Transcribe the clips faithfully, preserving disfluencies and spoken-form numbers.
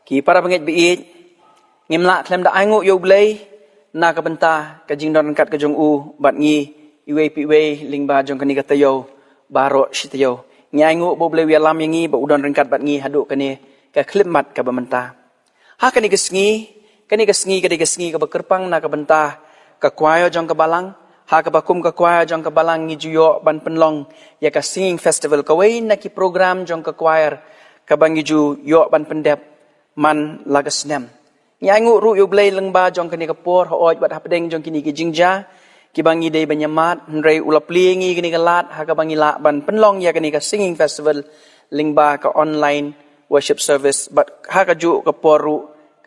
Ki para bangeit baieit, ngim lah khlem da ainguh ïa U Blei na ka bynta ka jingdon ryngkat ka jong u bad ngi, iwei pa iwei lyngba jong kane ka taïew baroh shi taïew. Ngi ainguh ba U Blei u ïalam ïa ngi, ba u don ryngkat bad ngi haduh kane ka khyllipmat kaba mynta. Ha kane ka sngi, kane ka sngi ka dei ka sngi kaba kyrpang na ka bynta ka choir jong ka balang. Ha kaba kum ka choir jong ka balang ngi ju ïoh ban pynlong ïa ka singing festival, kawei na ki program jong ka choir kaba ngi ju ïoh ban pyndep man la ka snem. Ngi ainguh ruh ïa U Blei lyngba jong kane ka por, hooid wat hapdeng jong kine ki jingjia kiba ngi dei ban ïamad, hynrei u la plie ïa ngi kane ka lad ha kaba ngi lah ban pynlong ïa kane ka singing festival lyngba ka online worship service bad ha kajuh ka por ruh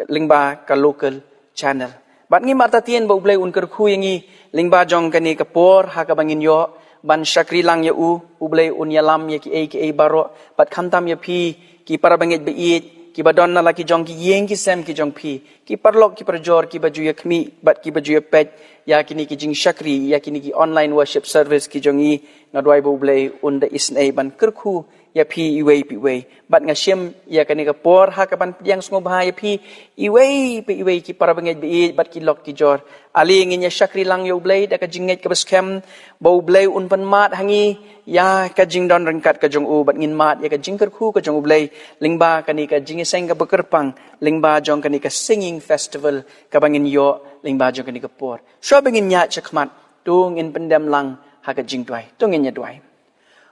lyngba ka local channel. Bad ngim artatien ba U Blei un kyrkhu ïa ngi lyngba jong kane ka por ha kaba ngin ïoh ban shakri lang ïa u. U Blei un ïalam ïa kiei kiei baroh, bad khamtam ïa phi ki para bangeit baieit kiba don na la ki jong ki ïing ki sem ki jong phi, ki paralok ki parajor kiba ju ïa khmih bad kiba ju ïa peit ïa kine ki jingshakri, ïa kine ki online worship service ki jong ngi. Nga duwai ba U Blei un da isynei ban kyrkhu ïa phi iwei pa iwei. Bad nga shim ïa kane ka por ha kaban pdiang sngewbha ïa phi iwei pa iwei ki para bangeit baieit bad ki lok ki jor. Ale ngin ïa shakri lang ïa U Blei da ka jingngeit kaba skhem ba U Blei un pynmad ha ngi ïa ka jingdon ryngkat ka jong u, bad ngin mad ïa ka jingkyrkhu ka jong U Blei lyngba kane ka jingïaseng kaba kyrpang, lyngba jong kane ka singing festival kaba ngin ïoh lyngba jong kane ka por. Shuwa ba ngin ïaid shakhmat, to ngin pyndem lang ha ka jingduwai. To ngin ïa duwai.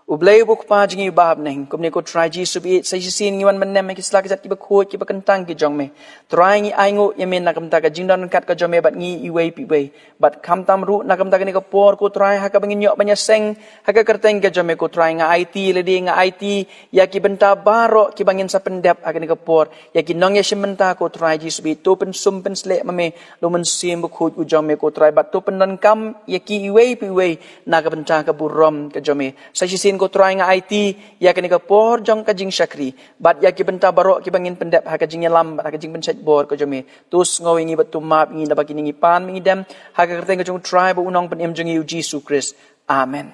U Blei uba U Kpa jong ngi uba ha bneng, kumne ko Trai Jisu baieit, sa shisien ngi wan ban nym ha ki sla ki jait kiba khuid kiba kyntang ki jong me. Trai, ngi ainguh ïa me na ka bynta ka jingdon ryngkat ka jong me bad ngi iwei pa iwei. Bad khamtam ruh na ka bynta kane ka por ko Trai ha kaba ngin ïoh ban ïaseng ha ka kyrteng ka jong me ko Trai. Nga aiti ïa lade, nga aiti ïa ki bynta baroh kiba ngin sa pyndep ha kane ka por, ïa ki nongïashim bynta ko Trai Jisu baieit. To pynsum pynsleh ma me da U Mynsiem Bakhuid u jong me ko Trai, bad to pyndonkam ïa ki iwei pa iwei na ka bynta ka burom ka jong me. Sa shisien ko Trai nga aiti ïa kane ka por jong ka jingshakri bad ïa ki bynta baroh kiba ngin pyndep ha ka jingïalam bad ha ka jingpynshait bor ka jong me. To sngew ïa ngi bad to map ïa ngi, naba kine ngi pan bad ngi dem ha ka kyrteng ka jong u Trai bad u Nongpynim jong ngi u Jisu Khrist. Amen.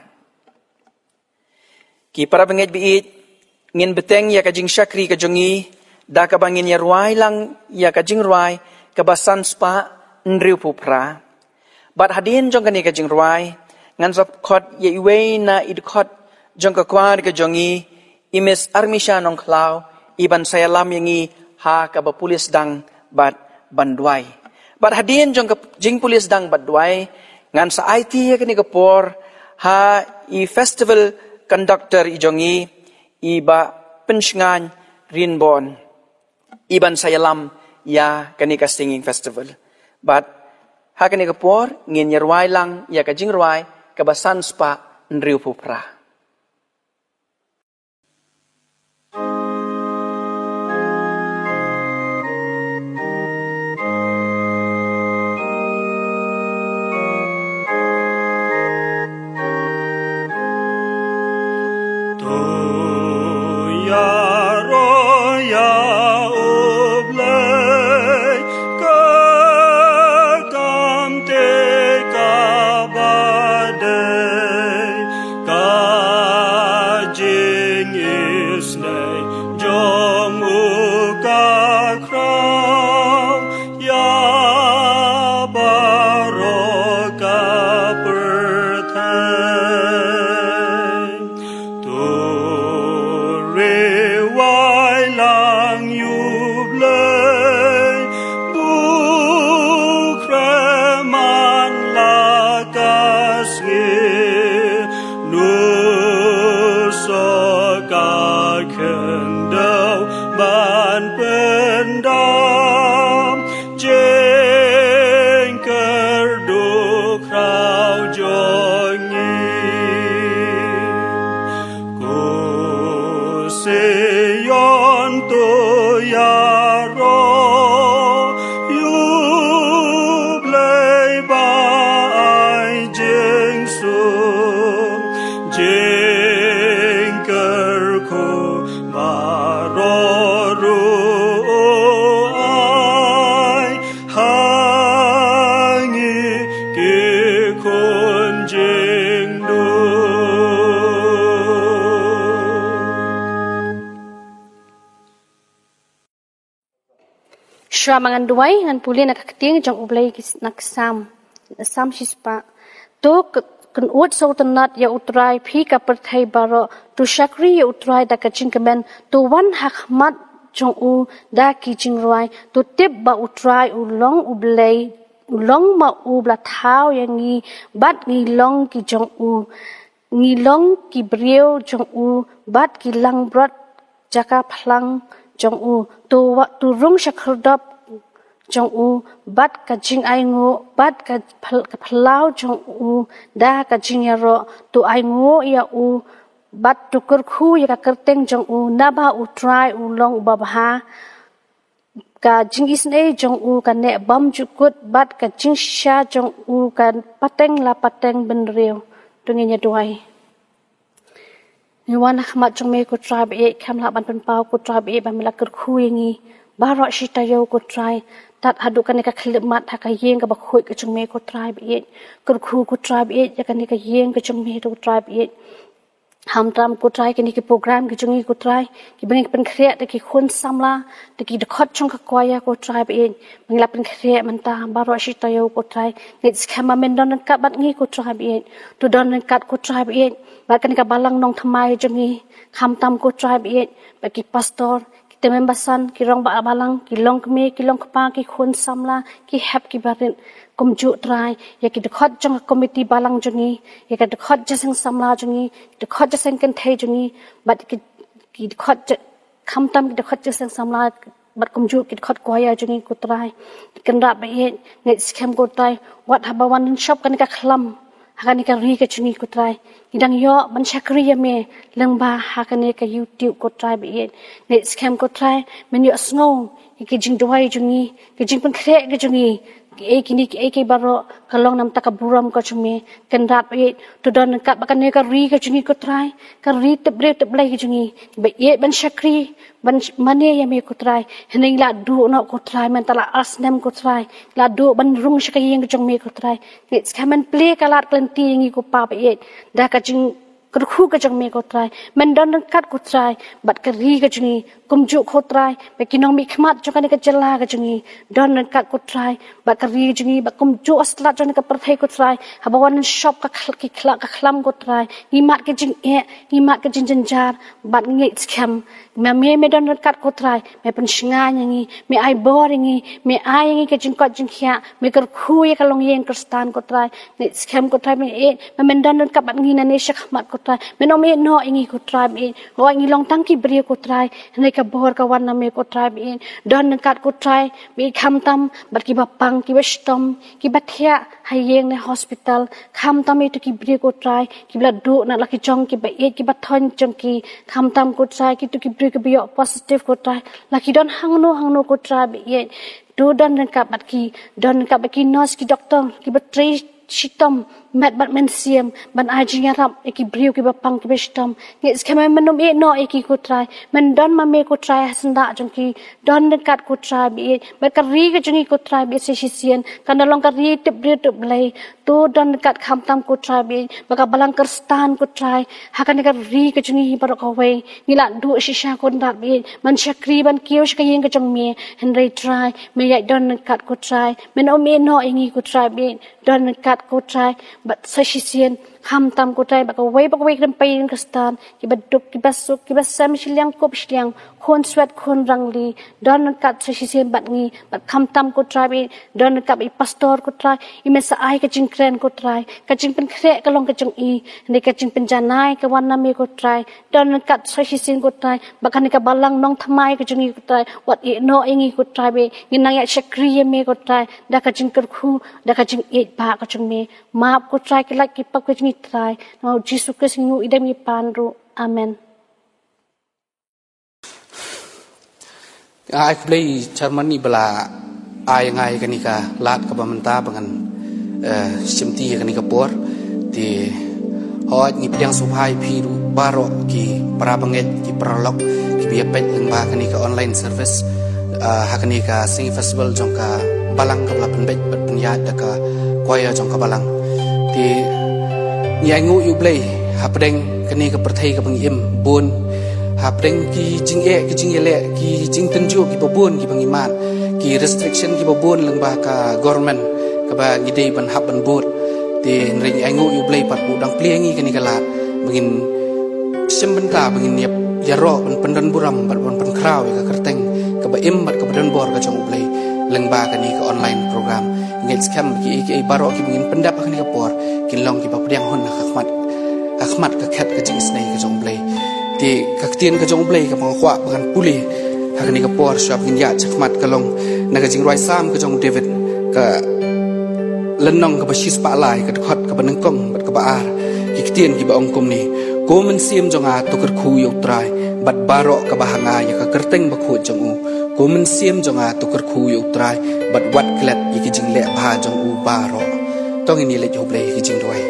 Ki para bangeit baieit, ngin bteng ïa ka jingshakri ka jong ngi da kaba ngin ïa rwai lang ïa ka jingrwai kaba san spah hynriewphew phra. Bad hadien jong kane ka jingrwai, ngan sa khot ïa iwei na i dkhot jong ka choir ka jong ngi, i Miss Armisha Nongkhlaw, i ban sa ïalam ïa ngi ha kaba pule sdang bad ban duwai. Bad hadien jong ka jingpule sdang bad duwai, ngan sa aiti ïa kane ka por ha i festival conductor i jong ngi, i Bah Pynshngain Rinbon, i ban sa ïalam ïa kane ka singing festival. Bad ha kane ka por ngin ïa rwai lang ïa ka jingrwai kaba san spah hynriewphew phra. Shuwa ba ngan duwai, ngan pule na ka ktien jong U Blei ki s-, na ka Salm, Salm shispah. To k-, kynnoh sngewtynnad ïa U Trai phi ka pyrthei baroh, to shakri ïa U Trai da ka jingkmen, to wan ha khmat jong u da ki jingrwai, to tip ba U Trai u long U Blei, u long ma u ba la thaw ïa ngi, bad ngi long ki jong u. Ngi long ki briew jong u, bad ki langbrot jaka phlang jong u. To wa-, to rung sha khyrdop jong u, bad ka jingainguh, bad ka phyl-, ka phyllaw jong u da ka jingïaroh, to ainguh ïa u, bad to kyrkhu ïa ka kyrteng jong u, naba U Trai u long uba bha. Ka jingisynei jong u ka neh bymjukut, bad ka jingshisha jong u ka pateng la pateng bynriew. To ngin ïa duwai. Ngi wan ha khmat jong me ko Trai baieit, kham lah ban pynpaw ko Trai baieit ba me la kyrkhu ïa ngi baroh shi taïew ko Trai. Tad haduh kane ka khyllipmat ha ka ïing kaba khuid ka jong me ko Trai baieit. Kyrkhu ko Trai baieit ïa kane ka ïing ka jong me ko Trai baieit. Khamtam ko Trai kine ki program ki jong ngi ko Trai, kiba ngi pynkhreh da ki khun samla, da ki dkhot jong ka choir ko Trai baieit. Ba ngi la pynkhreh mynta baroh shi taïew ko Trai. Ngeit skhem ba men don ryngkat bad ngi ko Trai baieit. To don ryngkat ko Trai baieit bad kane ka balang nongthymmai jong ngi. Khamtam ko Trai baieit bad ki pastor, ki tymmen basan, ki rangbah balang, ki longkmie, ki longkpa, ki khun samla, ki hep ki barit. Kumjuh Trai ïa ki dkhot jong ka komiti balang jong ngi, ïa ki dkhot jingïaseng samla jong ngi, dkhot jingïaseng kynthei jong ngi, bad ki, ki dkhot ji-, khamtam ki dkhot jingïaseng samla, bad kumjuh ki dkhot choir jong ngi ko Trai. Kynrad baieit, ngeit skhem ko Trai, wat haba wan shop kane ka khlam ha kane ka ri ka jong ngi ko Trai. Ngi dang ïoh ban shakri ïa me lyngba ha kane ka YouTube ko Trai baieit. Ngeit skhem ko Trai, men ïohsngew ïa ki jingduwai jong ngi, ki jingpynkhreh ka jong ngi. Kiei kine kiei kiei baroh ka long namar ka burom ka jong me. Kynrad baieit, to don ryngkat bad kane ka ri ka jong ngi ko Trai, ka ri tip briew tip Blei ka jong ngi. Baieit ban shakri, ban sh-, mane ïa me ko Trai. Hynrei ngi la duh noh ko Trai, mynta la ar snem ko Trai. La duh ban rung sha ka ïing ka jong me ko Trai. Ngeit skhem men plie ka lad ka lynti ïa ngi ko Pa baieit. Da ka jing kyrkhu ka jong me ko Trai. Men don ryngkat ko Trai bad ka ri ka jong ngi. Kumjuh ko Trai bad ki nongmihkhmat jong kane ka jylla ka jong ngi. Don ryngkat ko Trai bad ka ri ka jong ngi, bad kumjuh ha slat jong kane ka pyrthei ko Trai. Haba wan shop ka khl-, ki khla-, ka khlam ko Trai, ngi mad ka jingeh, ngi mad ka jingjynjar, bad ngeit skhem ma me, me don ryngkat ko Trai. Me pynshngaiñ ïa ngi, me ai bor ïa ngi, me ai ïa ngi ka jingkoit jingkhiah, me kyrkhu ïa ka longïing Khristan ko Trai. Ngeit skhem ko Trai baieit, ma men don ryngkat bad ngi nangne shakhmat ko Trai. Men ym ïehnoh ïa ngi ko Trai baieit. Hooid ngi long tang ki briew ko Trai, hynrei ka bor ka wan na me ko Trai baieit. Don ryngkat ko Trai baieit, khamtam bad kiba pang, kiba shitom, kiba thiah ha ïing ne hospital. Khamtam ïa kito ki briew ko Trai, kiba la duh na la ki jong, kiba ïeit, kiba thoiñ jong ki. Khamtam ko Trai kito ki briew kiba ïoh positive ko Trai, la ki don hangno hangno ko Trai baieit. To don ryngkat bad ki, don ryngkat bad ki nurse, ki doktor, kiba trei shitom met bad mynsiem ban ai jingïarap ïa ki briew kiba pang kiba shitom. Ngeit skhem ma men ym ïehnoh ïa ki ko Trai. Men don ma me ko Trai ha syndah jong ki. Don ryngkat ko Trai baieit bad ka ri ka jong ngi ko Trai baieit sa shisien. Kan da long ka ri tip briew tip Blei. To don ryngkat khamtam ko Trai baieit bad ka balang Khristan ko Trai ha kane ka ri ka jong ngi baroh kawei. Ngi la duh shisha ko Trai baieit ban shakri ban kiew sha ka ïing ka jong me, hynrei Trai me ïai don ryngkat ko Trai. Men ym ïehnoh ïa ngi ko Trai baieit. Don ryngkat ko Trai bad sa shisien, khamtam ko Trai bad kawei pa kawei ki rympei Khristan, kiba duk kiba suk, kiba sem shiliang kup shiliang, khun swet khun rangli. Don ryngkat sa shisien bad ngi, bad khamtam ko Trai baieit. Don ryngkat bad i pastor ko Trai, i me sa ai ka jingkren ko Trai. Ka jingpynkhreh ka long ka jong i, hynrei ka jingpynjanai ka wan na me ko Trai. Don ryngkat sa shisien ko Trai bad kane ka balang nongthymmai ka jong ngi ko Trai. Wat ïehnoh ïa ngi ko Trai baieit. Ngin nang ïa shakri ïa me ko Trai da ka jingkyrkhu, da ka jingïeit ba ka jong me. Map ko Trai ki lait ki pap ka jong ngi Trai. Namar u Jisu Khrist ngi ïohi da ngi pan ruh. Amen. Ai khublei Chairman ba la ai nga ïa kane ka lad kaba mynta ba ngan, eh, shimti ïa kane ka por. Te hooid ngi pdiang sngewbha ïa phi ruh baroh ki para bangeit, ki paralok kiba ïa peit lyngba kane ka online service, eh, ha kane ka Singing Festival jong ka balang kaba la pynbeit bad pynïaid da ka choir jong ka balang. Te ngi ainguh ïa U Blei hapdeng kane ka pyrthei kaba ngi im, bun hapdeng ki jingeh, ki jingïaleh, ki jingtynjuh kiba bun kiba ngi mad. ki restriction kiba bun lyngba ka government kaba ngi dei ban hap ban bud. Te hynrei ngi ainguh ïa U Blei pat ba u dang plie ngi kane ka lad ba ngin shim bynta, ba ngin ïa, ïaroh ban pyndon burom bad ban pynkhraw ïa ka kyrteng kaba im bad kaba donbor ka jong U Blei lyngba kane ka online program. Ngeit skhem kiei kiei baroh kiba ngin pyndep ha kane ka por kin long kiba pdiang hun ha khmat, ha khmat ka khet ka jingisynei ka jong U Blei. Te ka ktien ka jong U Blei kaba nga kwah ba ngan pule ha kane ka por shuwa ba ngin ïaid shakhmat ka long na ka jingrwai Salm ka jong u David, ka lynnong kaba shispah lai, ka dkhot kaba nyngkong bad kaba ar. Ki ktien kiba ong kumne: Ko Mynsiem jong nga, to kyrkhu ïa U Trai, bad baroh kaba ha nga ïa ka kyrteng bakhuid jong u. Ko Mynsiem jong nga, to kyrkhu ïa U Trai, bad wat klet ïa ki jingleh bha jong u baroh. To ngin ïa leit ha U Blei ha ki jingduwai.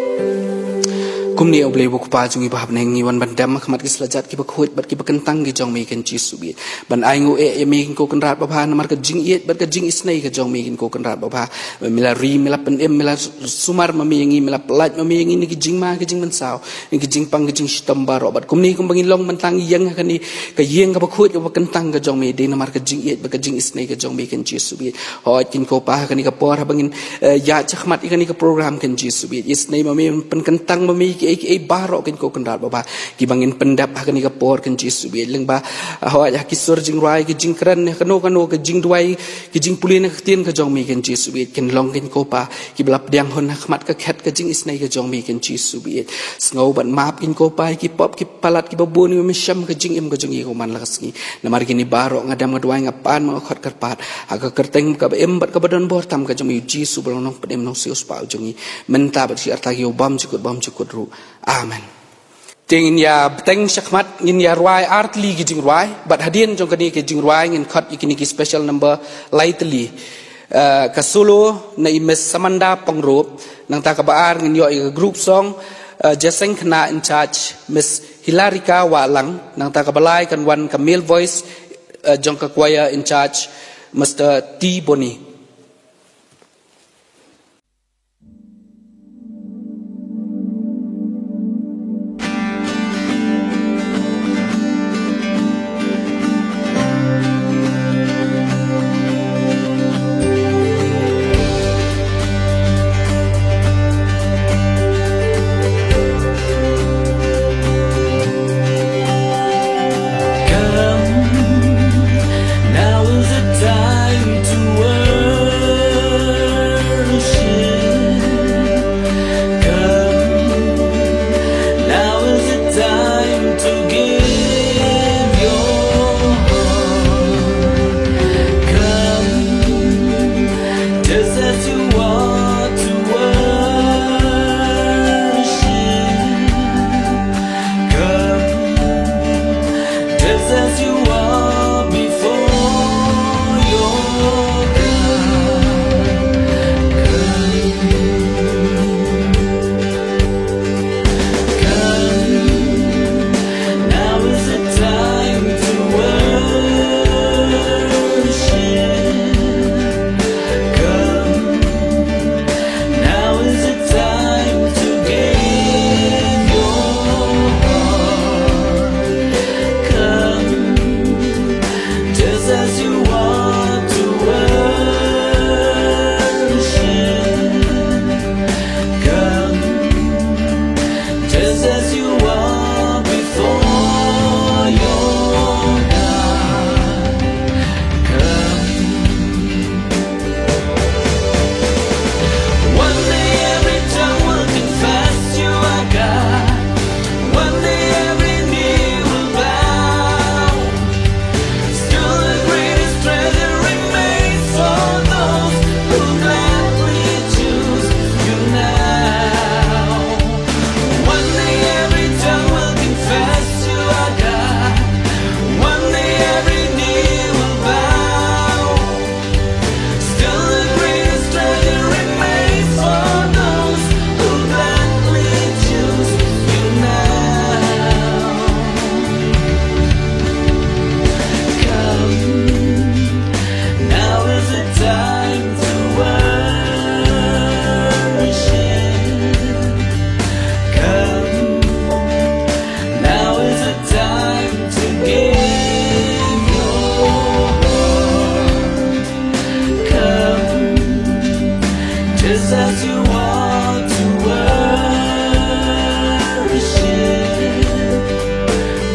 Kumne, A U Blei U Kpa jong ngi ba ha bneng, ngi wan ban dem ha khmat ki slajat kiba khuid bad kiba kyntang ki jong me, Kynrad Jisu baieit, ban ainguh eh ïa me, Kynrad Kynrad babha, namar ka jingïeit bad ka jingisynei ka jong me, Kynrad Kynrad babha. Me la ri, me la pynim, me la sumar ma me ïa ngi, me la pyllait ma me ïa ngi na ki jingma ki jingmynsaw, na ki jingpang ki jingshitom baroh. Bad kumne kumba ngin long mynta ngi ïeng ha kane ka ïing kaba khuid kaba kyntang ka jong me, dei namar ka jingïeit bad ka jingisynei ka jong me, Kynrad Jisu baieit. Hooid, Kynrad Kpa, ha kane ka por haba ngin, eh, ïaid shakhmat ïa kane ka program, Kynrad Jisu baieit, isynei ma me, pynkyntang ma me kiei kiei baroh, Kynrad Kynrad babha, kiba ngin pyndep ha kane ka por, Kynrad Jisu baieit, lyngba, ah, hooid, ha ki sur jingrwai, ki jingkren, ha kano kano ka jingduwai, ki jingpule na ka ktien ka jong me, Kynrad Jisu baieit, kin long, Kynrad Kpa, kiba la pdiang hun ha khmat ka khet ka jingisynei ka jong me, Kynrad Jisu baieit. Sngew bad map, Kynrad Kpa, ïa ki pop ki palat kiba bun, ïa ka mynsiem ka jingim ka jong ngi ka man la ka sngi. Namar kine baroh nga dem nga duwai, nga pan bad nga khot kyrpad ha ka kyrteng kaba im bad kaba donbor tam ka jong me, U Jisu ba long Nongpynim Nongsiewspah jong ngi, mynta bad shi arta ki, bymjukut bymjukut ruh. Amen. Te ngin ïa bteng shakhmat, ngin ïa rwai ar tylli ki jingrwai, bad hadien jong kane ka jingrwai ngin khot ïa kine ki special number lai tylli. Eh, ka solo na i Miss Samanda Pyngrope, nangta kaba ar ngin ïoh ïa ka group song, eh, Jaseng Khynnah in charge Miss Hilarika Wahlang, nangta kaba lai kan wan ka male voice, eh, jong ka choir in charge Mister T Boni. Come, now is the time to work. As you walk to worship,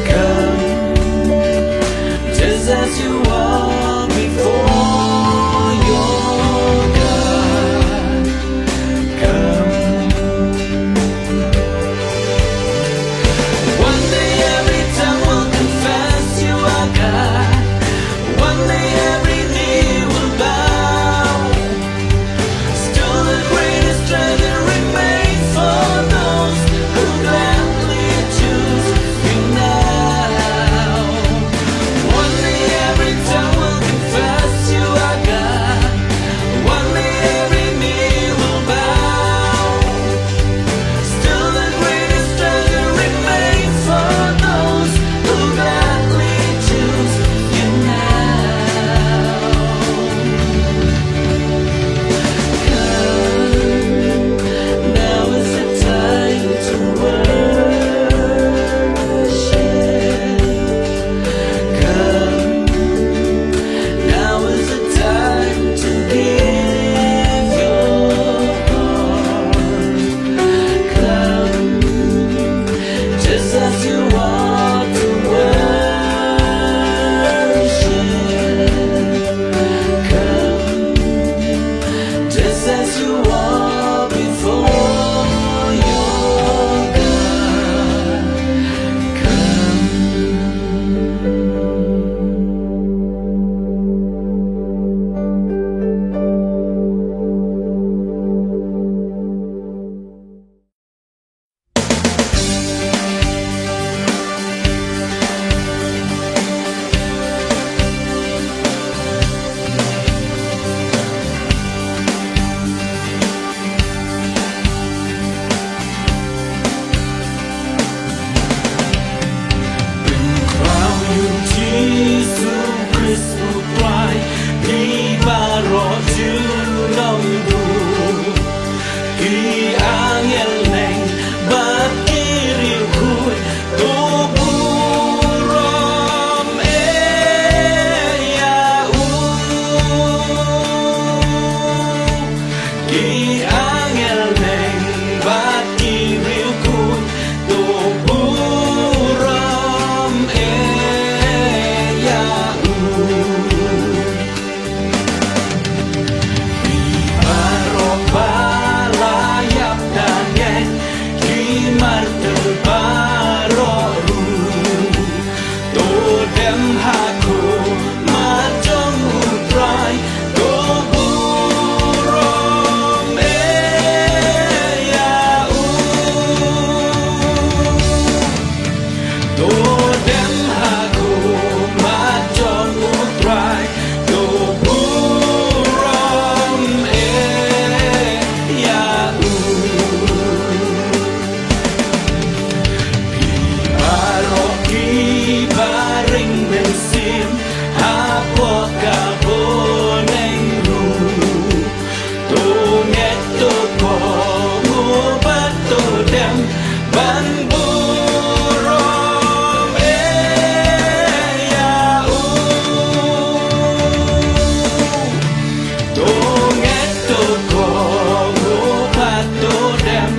come just as you are before your God. Come. One day every tongue will confess you are God. One day every knee will bow. Still the greatest treasure remains for those who gladly choose you now. One day every tongue will confess you are God. One day every knee will bow. Still the greatest treasure remains for those who gladly choose you now. Come, now is the time to worship. Come, now is the time to give your heart. Come, just as you are to worship. Come, just as you are before your God. Come. Pynkhraw ïa u Jisu Khrist u Trai, phi baroh junom duh. Ki angel neng bad ki riewkhuid to burom ïa u. Ki angel neng bad ki riewkhuid to burom ïa u. Ki baroh ba la ïap da ngeit, ki martir baroh ruh, to dem ha khmat jong u Trai, to burom ïa u. To dem ha khmat jong u Trai, to burom ïa u. Phi baroh kiba ring mynsiem hapoh ka bneng ruh, to ngeit to kohnguh bad to dem ban burom ïa u. To ngeit to kohnguh bad to dem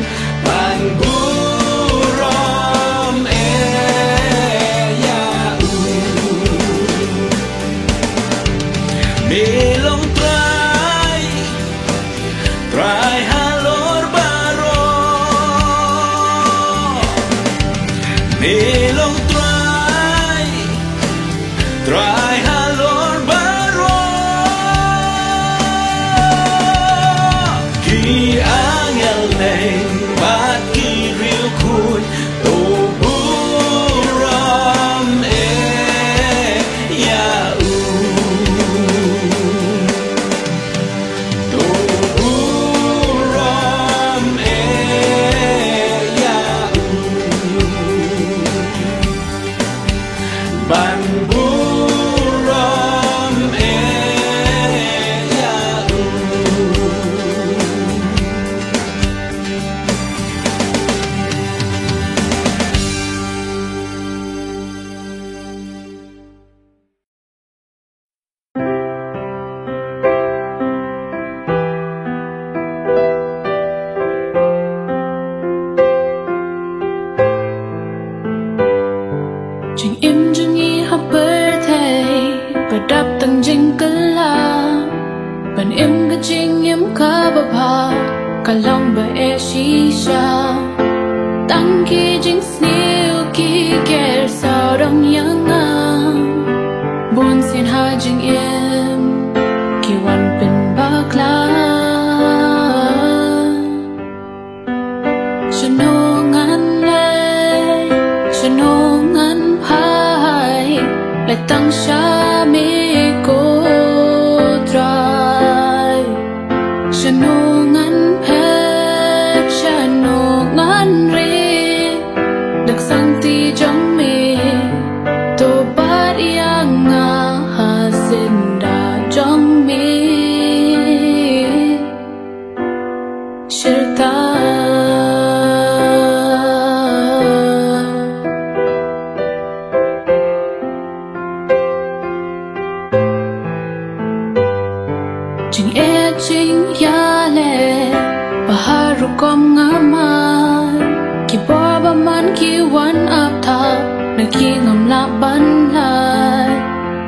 ban burom ïa u. Me long Trai, Trai halor baroh. Me long Trai, Trai halor baroh. Ki angel neng bad ki riewkhuid to burom ïa u. To burom ïa u. Ban burom ïa u. Ka long ba eh shisha, tang ki jingsniew ki ker sawdong ïa nga. Bun sien ha jingim ki wan pynbakla. Shano ngan leit, shano ngan phai, leit tang sha me ko Trai. Shano ngan phet, shano ngan ri, da ka sangti jong me, to bat ïa nga ha syndah jong me. Shirta. Jingeh jingïaleh ba ha rukom nga man, ki bor ba man ki wan ap thap, na ki ngam lah ban lait.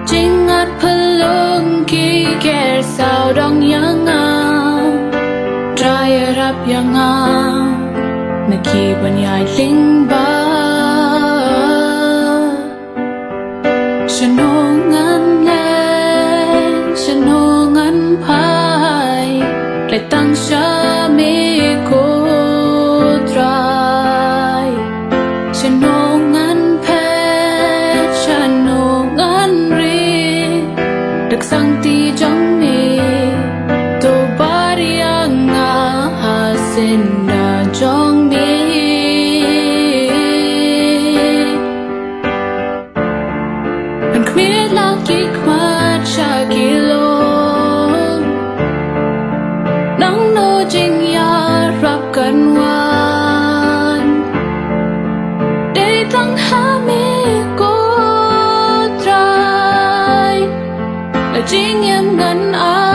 Jingngad phyllung ki ker sawdong ïa nga, Trai ïarap ïa nga, na ki ban ïaid lyngba. Shano ngan leit, shano ngan phai, leit tang sha me ko Trai. Shano ngan phet, shano ngan ri, da ka sangti jong me, to bat ïa nga ha syndah jong me. Ngan khmih lang ki khmat sha ki lum, nangno jingïarap kan wan. Dei tang ha me ko Trai, la jingim ngan ai.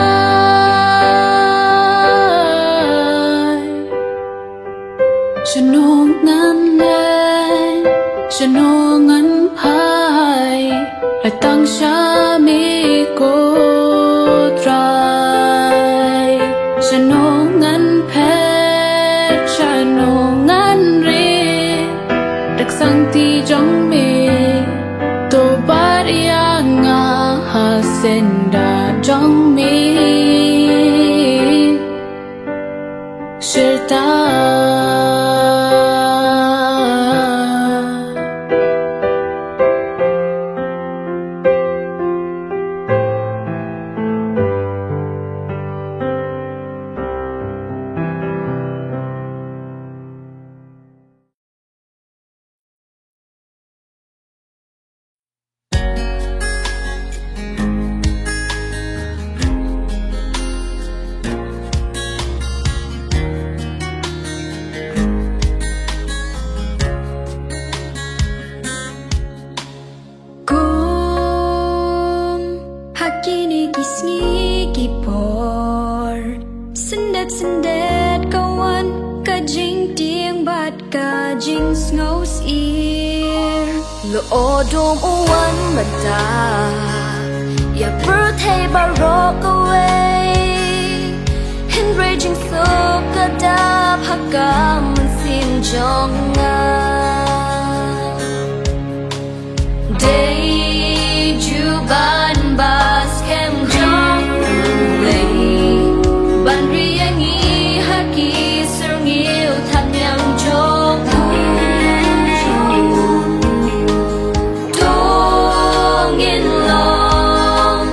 Shano ngan leit, shano ngan phai, leit tang sha me ko Trai. Shano ngan phet, shano ngan ri, da ka sangti jong me, to bat ïa nga ha syndah jong me. Shirta. Kum ha kine ki sngi ki por, syndet syndet ka wan ka jingtieng bad ka jingsngew syier. Lyoh dum u wan mynta ïa pyrthei baroh kawei, hynrei jingsuk ka dap ha ka mynsiem jong nga. Dei ju ban ba skhem jong U Blei ban ri ïa ngi ha ki syrngiew thapniang jong U. To ngin long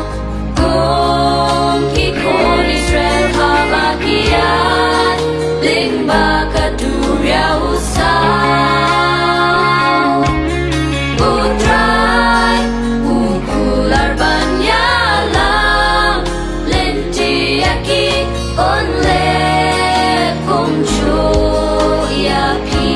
kum ki khun Israel haba ki ïaid lyngba ka duriaw saw. U Trai u kular ban ïalam lynti ïa ki, un leh kumjuh ïa phi.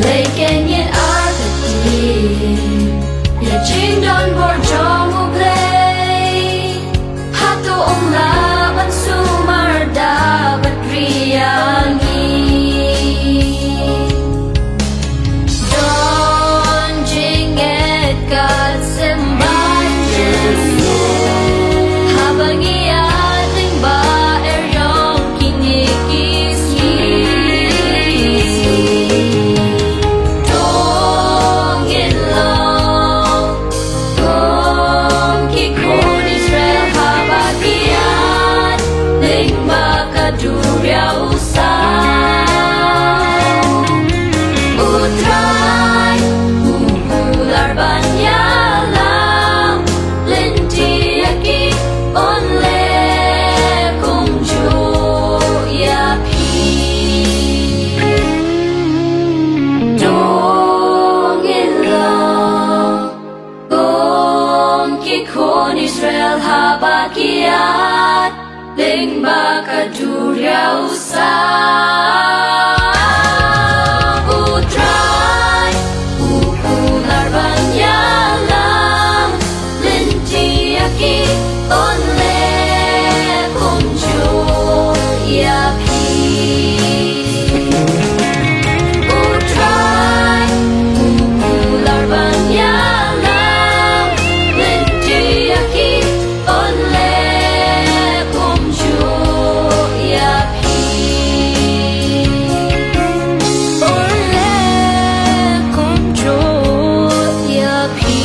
Lei kynjat artatien ïa jingdon bor jong U Blei. Hato ym lah ban sumar da bad ri ïa ngi? Don jingngeit kat symbai Jisu haba ngi ïaid lyngba eriong kine ki sngi. To ngin long kum ki khun Israel haba ki ïaid lyngba ka duriaw saw. U Trai u kular ban ïalam lynti ïa ki, un leh kumjuh ïa phi. To ngin long kum ki khun Israel haba ki ïaid lyngba ka duriaw saw. U Trai u kular ban ïalam lynti ïa ki, un leh kumjuh ïa phi. U Trai u kular ban ïalam lynti ïa ki, un leh kumjuh ïa phi. Un leh kumjuh ïa phi.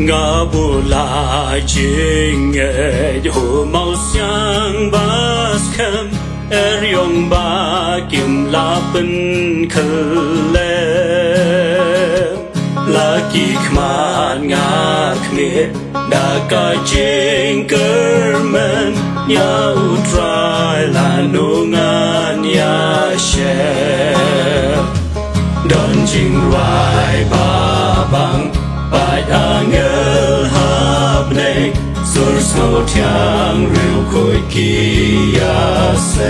Nga bula jingngeit, u mawsiang ba skhem, eriong ba kim lah pynkhyllem. La ki khmat nga khmih da ka jingkyrmen, ïa U Trai lano ngan ïa shem. Don jingrwai ba bang, pait angel ha bneng, sur sngewthiang riewkhuid ki ïaseng.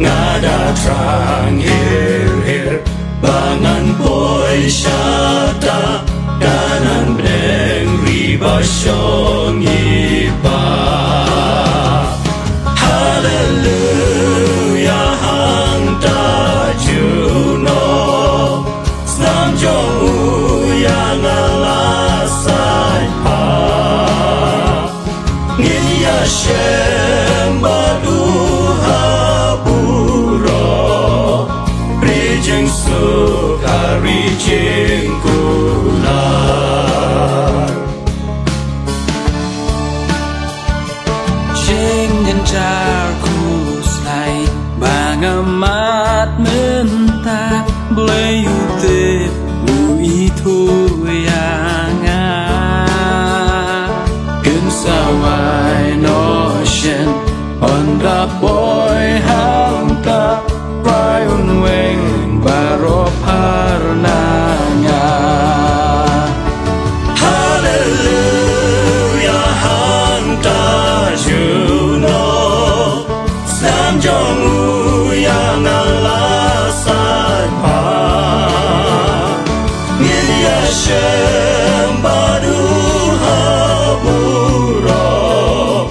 Nga da thrang hir hir ba ngan poi shata, kanan bneng ri ba shong i Pa. Haleluya, hangta juno, snam jong u ïa nga la sait pha. Ngin ïa shem bad u ha burom, ri jingsuk ha ri jingkular. Jingynjar khuslai ba nga mad mynta, Blei u tip u ithuh ïa nga. Kin sa wai noh shen, yn da poi hangta, Trai un weng baroh phar na nga. Haleluya, hangta juno, snam jong u ïa nga la sait pha. Ngin ïa shem bad u ha burom,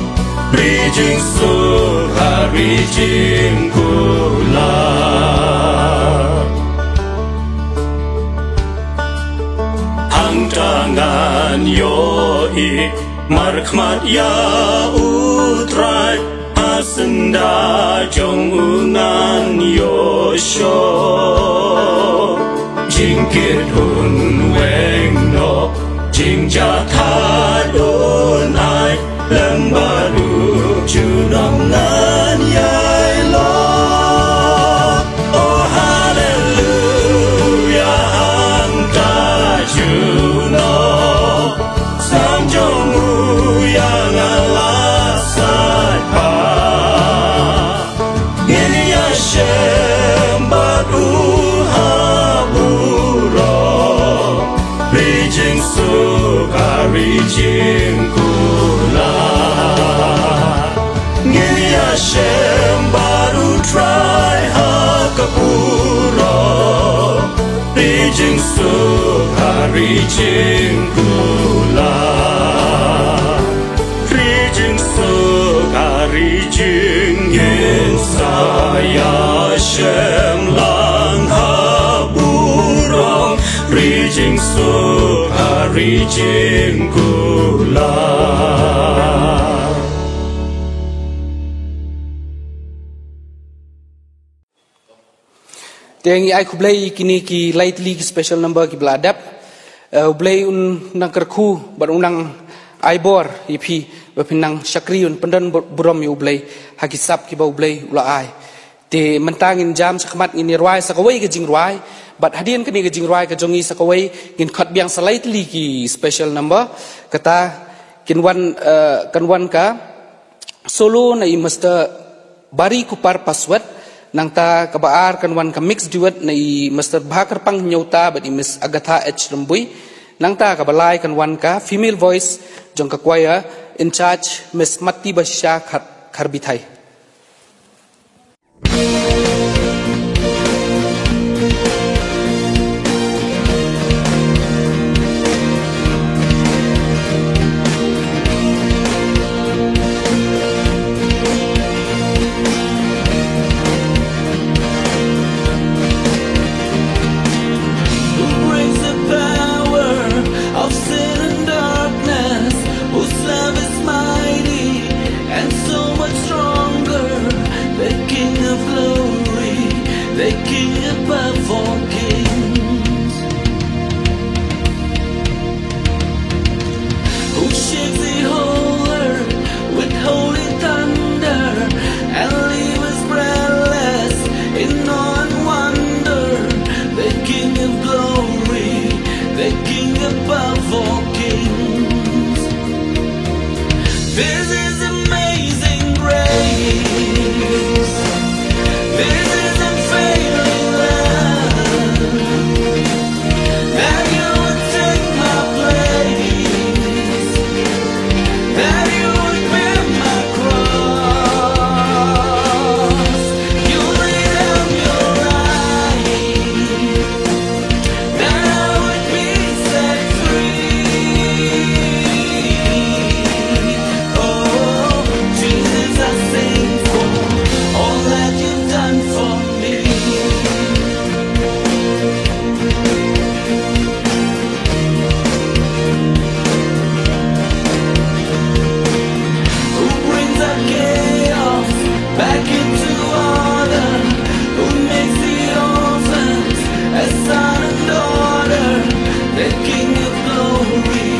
ri jingsuk ha ri jingkular. Hangta ngan ïohi markhmat ïa U Trai, ha syndah jong u ngan ïoh shoh. Jingkit un weng noh, jingjahthait un ai, lem bad u junom ngan ïai lor. Oh haleluya, hangta juno, snam jong u ïa nga Suk ha ri jingkular. Ngi ïa shem bad U Trai ha ka burom. Ri jingsuk ha ri jingkular. Ri jingsuk ha ri jingkular. Ngin sa ïa shem lang ha burom. Ri jingsuk ha ri jingkular. Te ngi ai khublei ïa kine ki lai tylli ki special number kiba la dep. Eh, U Blei un nang kyrkhu bad un nang ai bor ïa phi ba phin nang shakri, un pyndon bur-, burom ïa U Blei ha ki sap kiba U Blei u la ai. Te mynta ngin jam shakhmat, ngin ïa rwai sa kawei ka jingrwai. Bad hadien kane ka jingrwai ka jong ngi sa kawei, ngin khot biang sa lai tylli ki special number. Kata kin wan, eh, kan wan ka solo na i Mister Barry Kupar Paswet. Nangta kaba ar kan wan ka mixed duet na i Mister Bhakar Pang Nyota bad i Miss Agatha H Rymbui. Nangta kaba lai kan wan ka female voice jong ka choir in charge, Miss Matti Basha Khar-, Kharbithai. Who brings the power of sin and darkness, whose love is mighty and so much stronger, the King of glory, the King above all kings. Who shakes the whole earth with holy thunder and leave us breathless in awe and wonder, the King of glory, the King above all kings. This is amazing grace. This is unfailing love. That you would take my place. That you would bear my cross. You lay down your life. That I would be set free. Oh, Jesus, I sing for all that you've done for me. Who brings our chaos back into order, who makes the orphans a son and daughter, the King of glory,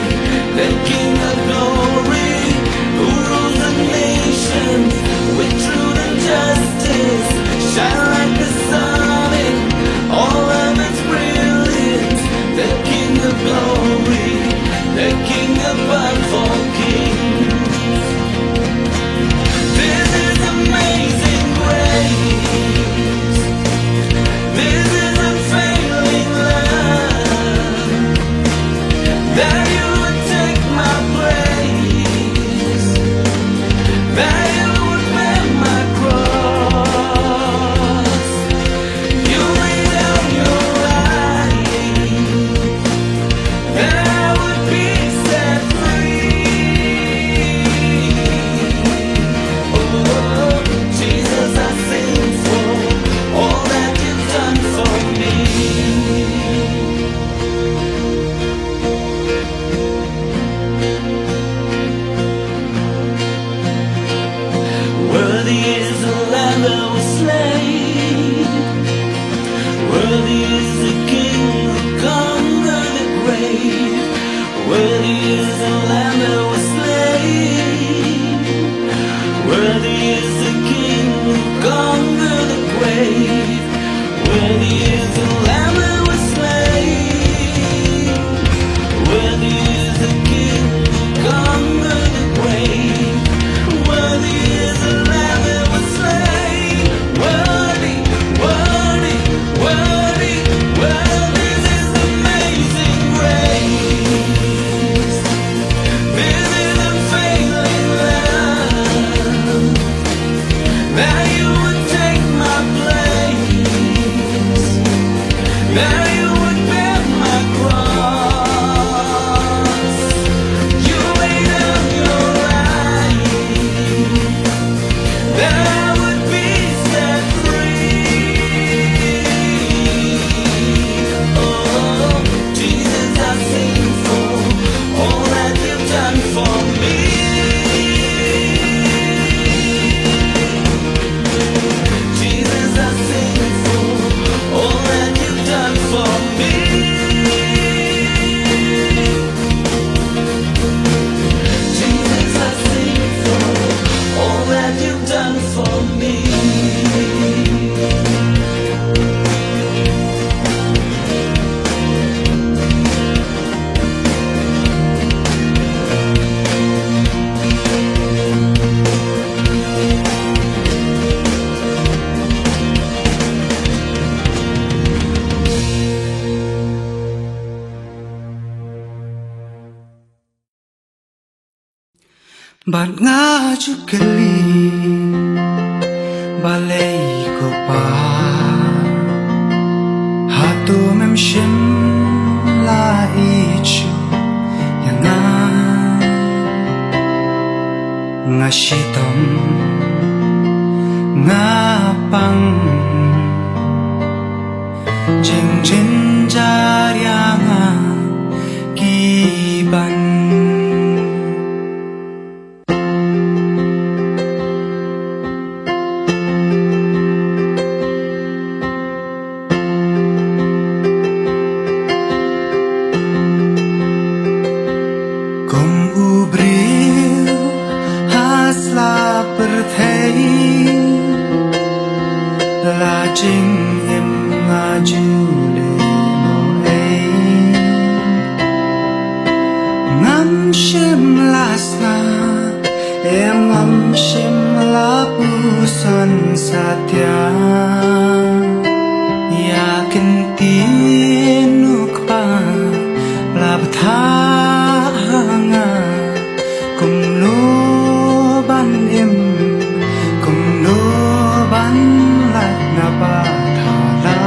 the King of glory, who rules the nations with truth and justice, shine like the sun in all of its brilliance, the King of glory, the King above all kings. This is amazing grace. This is unfailing love. That you would take my place. That you would bear my cross. You lay down your life. That I would be set free. Oh, Jesus, I sing for all that you've done for me. Worthy is the Lamb that was slain. Worthy is the King who conquered the grave. Worthy is the Lamb that was slain. Worthy is the King who conquered the grave. Worthy is the Lamb that was slain. Worthy is the King who conquered the grave. Worthy is the Lamb that was slain. Worthy, worthy, worthy, worthy is the amazing grace. Bad nga ju kylli, balei ko Pa, hato mem shim la ïeit shuh ïa nga? Nga shitom, nga pang, jingjynjar ïa nga ki ban. Kum u briew ha sla pyrthei, la jingim nga ju leh mo ei. Ngam shym la sngap, em ngam shym la puson satia ïa ktien u Kpa la bthah ha nga. Kumno ban im, kumno ban lait na ba thala.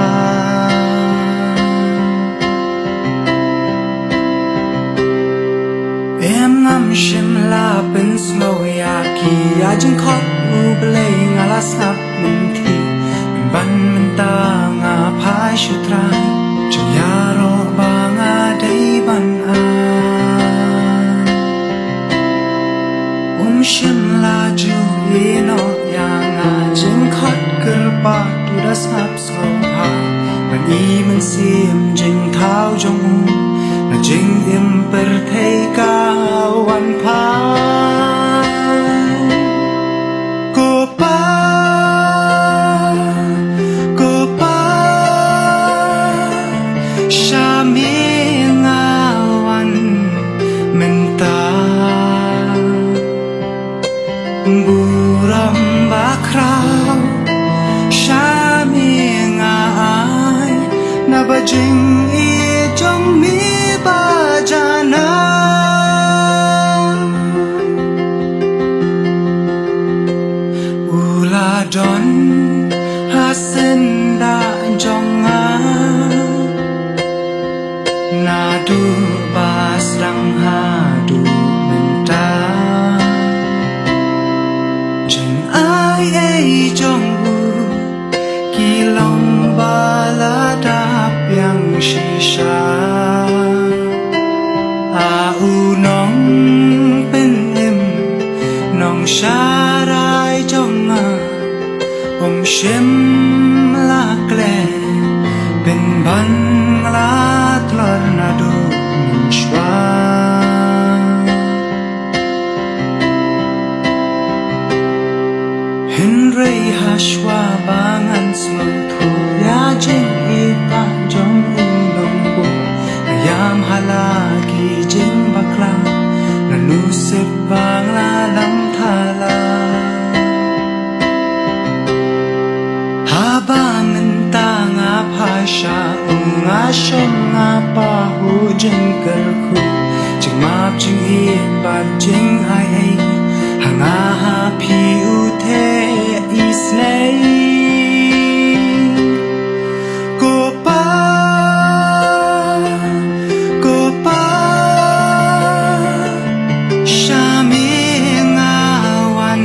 Em ngam shym la pynsngew ïa ki, ïa jingkhot U Blei nga la sngap mynthi. Pynban mynta nga phai sha U Trai, jingïaroh ba nga dei ban ai. Um shym la ju ïehnoh ïa nga, jingkhot kyrpad u da sngap sngewbha. Ban i mynsiem jingthaw jong u, na jingim pyrthei ka wan phai. Ko Pa, ko Pa, sha me nga wan mynta. Burom bakhraw sha me nga ai, na ba jingïeit jong me ba janai. U la don ha syndah jong nga, naduh ba sdang haduh mynta. Jingai ei jong u ki long ba la dap biang shisha. A u nongpynim, nongsharai jong nga, um shym la khleh, pynban la tlot naduh mynshuwa. Hynrei hashwa ba ngan sngewthuh ïa jingïeit jong u nongbuh, nga ïam ha la ki jingbakla, nga nusip ba nga la lam thala. Haba mynta nga phai sha u, nga shong nga pah u jingkyrkhu, jingmap jingïeit bad jingai ei, ha nga ha phi u theh isynei. Ko Pa, ko Pa, sha me nga wan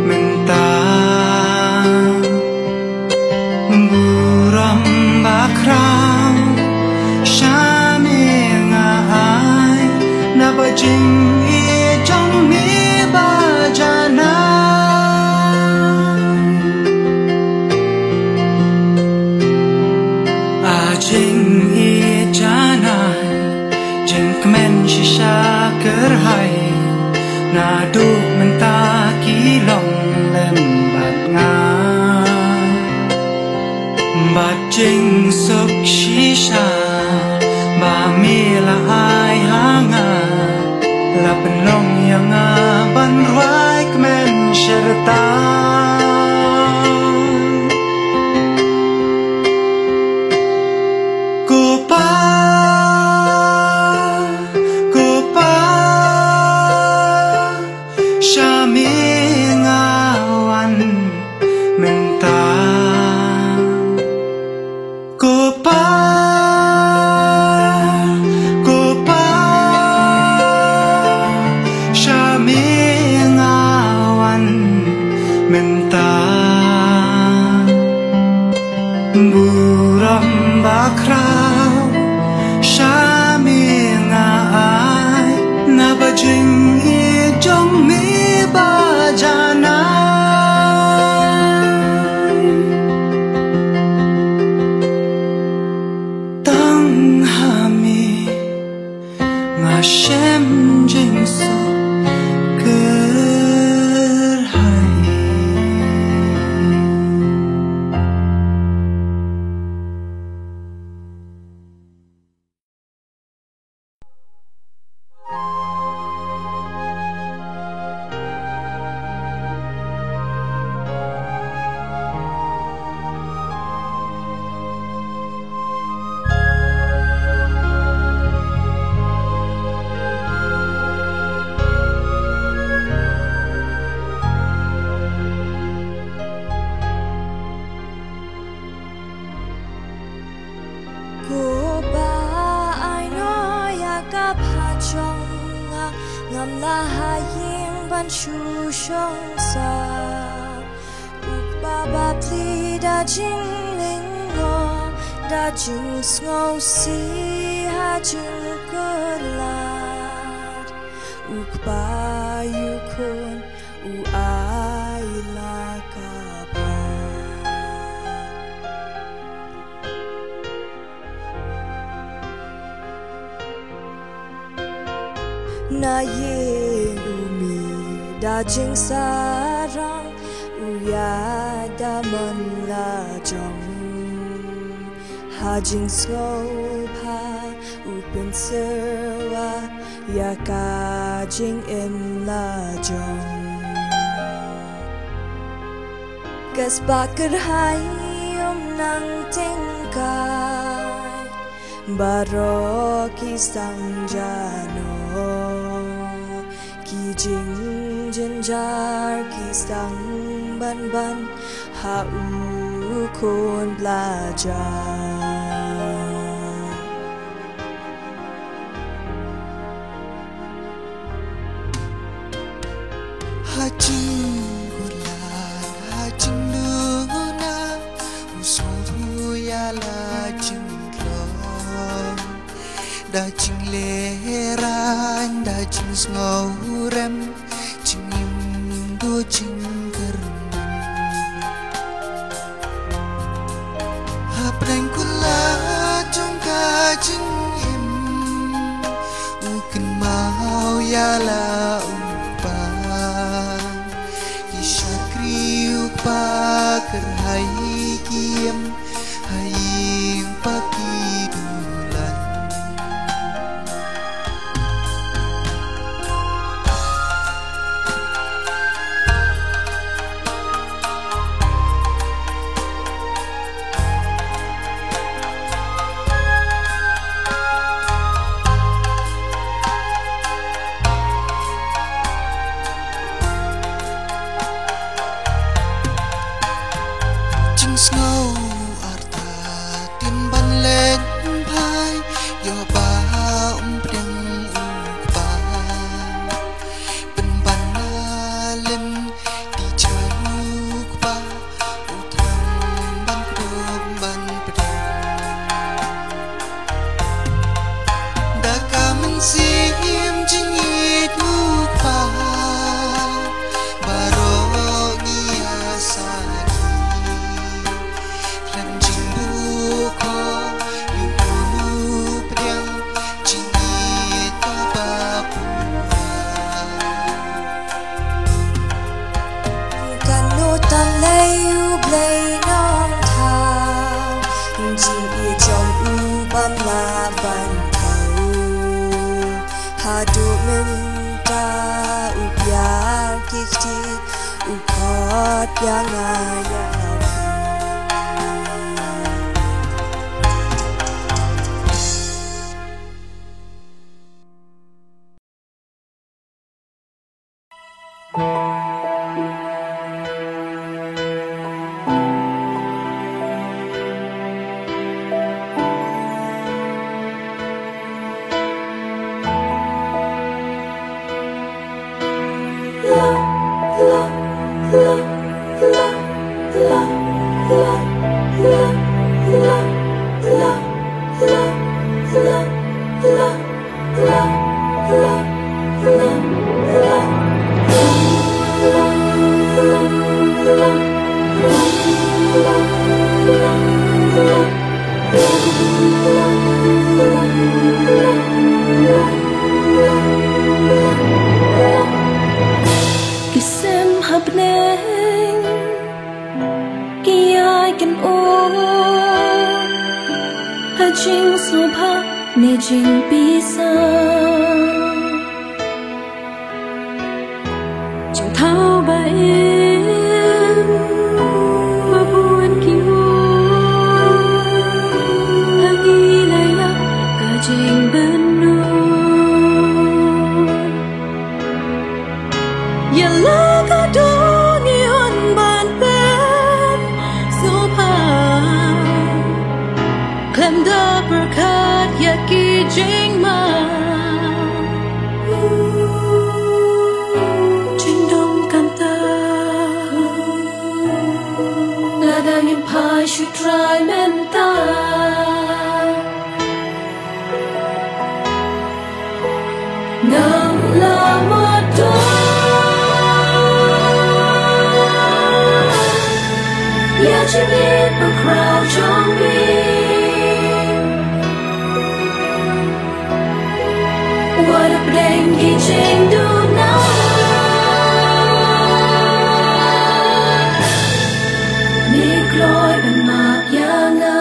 mynta. Burom bakhraw sha me nga ai, na ba jingïeit jong me ba janai. A jingïeit janai, jingkmen shisha kyrhai, naduh mynta ki long lem bad nga. Bad jingsuk shisha ba me la ai ha nga, la pynlong ïa nga ban rwai kmen sha rta. Ko Pa, ko Pa, Nga shem jingsuk kyrhai. Ko Bah, ai noh ïa ka ba jong nga, ngam lah ha ïing ban shu shong sah. U Kpa bapli, da jinglyngngoh, da jingsngewsih ha jingkular. U Kpa ïa u Khun u ai la ka ba. Na ïing u mih da jingsarong, u ïada mon la jong. Ha jingsngewbha u pynsyrwa ïa ka jingim la jong. Ka spah kyrhai um nang tyngkai, baroh ki sdang jano. Ki jingjynjar ki sdang ban ban ha u Khun Blai. Ha jingkular, ha jingduna, u sngewthuh ïa la jingtlot. Da jinglehrain, da jingsngewrem, jingim duh jingkyrmen. Hapdeng kular jong ka jingim, u kynmaw ïa la u kpa. Ki shakri u kpa kyrhai ki im, ha ïing pa ki dulan. Jingsngew artatien ban leit phai, ïoh ba um pdiang u kpa. Pynban na lem ti jhai u kpa, u thrang ban kdup ban pdiang. Da ka mynsiem jingïeit u kpa, baroh ngi ïa sakhi. Khlem jingduh ko, ïa u pdiang jingïeit kaba pura. Kan nud tam lei U Blei Nongthaw, jingïeit jong u bym lah ban thew. Haduh mynta u biar ki kti, u khot ïa nga ïa phi. Jingsngewbha ne jingpisa. Jingthaw ba im ba bun ki mu. Ha ngi la ïa ka jingbynnor. Ïa la ka dong i un ban pynshong bha. Khlem da pyrkhat ïa ki jingma. Jingdum kata. Lada ngim phai shu trai mynta. Ngam lah mutdur ïa jingïeit bakhraw jong me. Wat hapdeng ki jingduna, me kloi ban map ïa nga.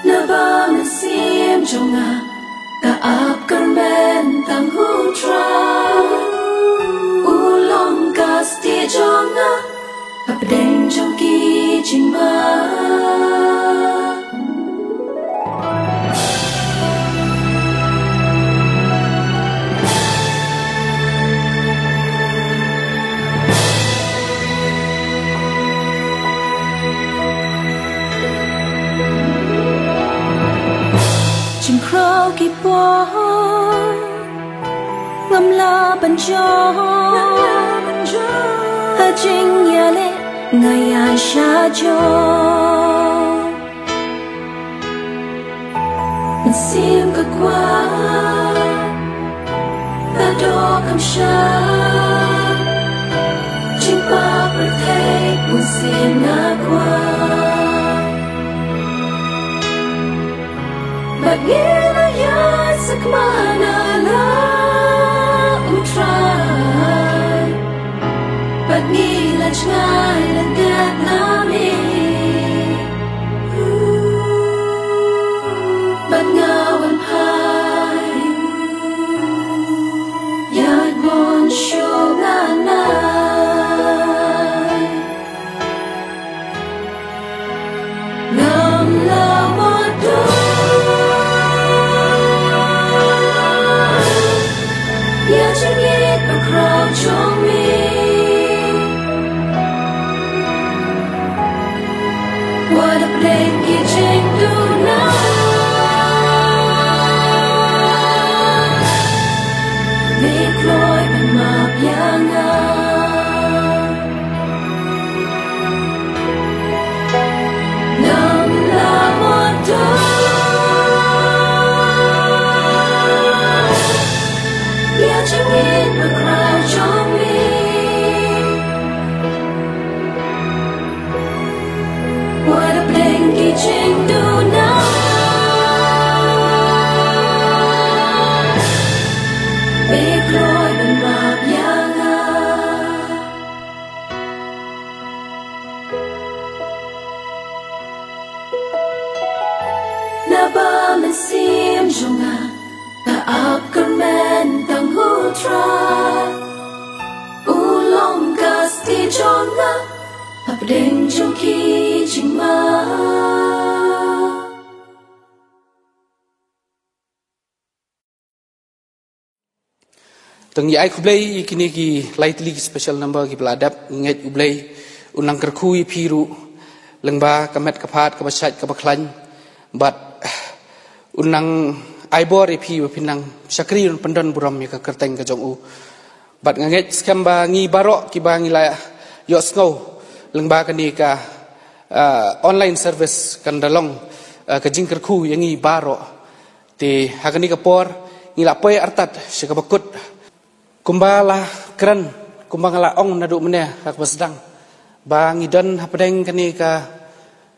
Naba mynsiem jong nga ka ap kyrmen tang ha U Trai. U long ka stieh jong nga hapdeng jong ki jingma. Jingkhraw ki por ngam lah ban jop. Ha jingïaleh nga ïaishah jop. Mynsiem ka kwah, ka doh kam shah. Jingpyrthei bun sien nga kwah. Bad ngi la ïaid sakma na la U Trai. Bad ngi la jngai lyndet na me. Bad nga wan phai ïaid mon shuh nga nai. Ngam lah mutdur ïa jingïeit bakhraw jong me. Wat hapdeng ki jingduna, me kloi ban map ïa nga. Ngam lah mutdur ïa jingïeit bakhraw jong me. Wat hapdeng ki jingduna, me kloi ban map ïa nga. Naba mynsiem jong nga ka ap kyrmen tang ha U Trai. U long ka stieh jong nga hapdeng jong ki jingma. Tang ïa ai khublei ïa kine ki lai tylli ki special number kiba la dep. Ngeit U Blei un nang kyrkhu ïa phi ruh lyngba ka met ka phad kaba shait kaba khlaiñ. Bad un nang ai bor ïa phi ba phin nang shakri, un pyndon burom ïa ka kyrteng ka jong u. Bad nga ngeit skhem ba ngi baroh kiba ngi la ïohsngew lyngba kane ka, ah, online service kan da long, ah, ka jingkyrkhu ïa ngi baroh. Te ha kane ka por ngi la poi artat sha kaba kut. Kumba la kren, kumba nga la ong naduh mynne ha kaba sdang, ba ngi don hapdeng kane ka,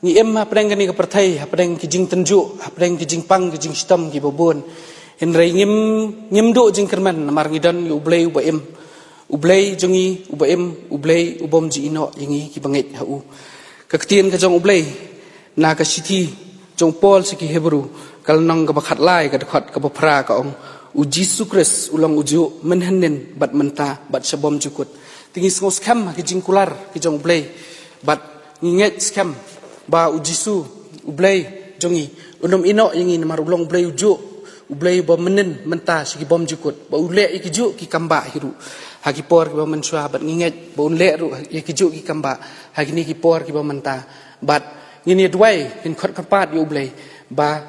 ngi im hapdeng kane ka pyrthei, hapdeng ki jingtynjuh, hapdeng ki jingpang ki jingshitom kiba bun. Hynrei ngim, ngim duh jingkyrmen namar ngi don ïa U Blei uba im, U Blei jong ngi uba im, U Blei u bym ju ïehnoh ïa ngi kiba ngeit ha u. Ka ktien ka jong U Blei na ka shithi jong u Paul sha ki Hebru, ka lynnong kaba khatlai, ka dkhot kaba phra, ka ong, U Jisu Khrist u long ujuh mynhynnin bad mynta bad sha bymjukut. Te ngi sngewskhem ha ki jingkular ki jong U Blei, bad ngi ngeit skhem ba U Jisu, U Blei jong ngi, un ym ïehnoh ïa ngi namar u long U Blei ujuh, U Blei ba mynhynnin, mynta, sha ki bymjukut, ba u leh ïa kijuh ki kambah hi ruh ha ki por kiba mynshuwa, bad ngi ngeit ba un leh ruh ïa kijuh ki kambah ha kine ki por kiba mynta. Bad ngin ïa duwai, ngin khot kyrpad ïa U Blei ba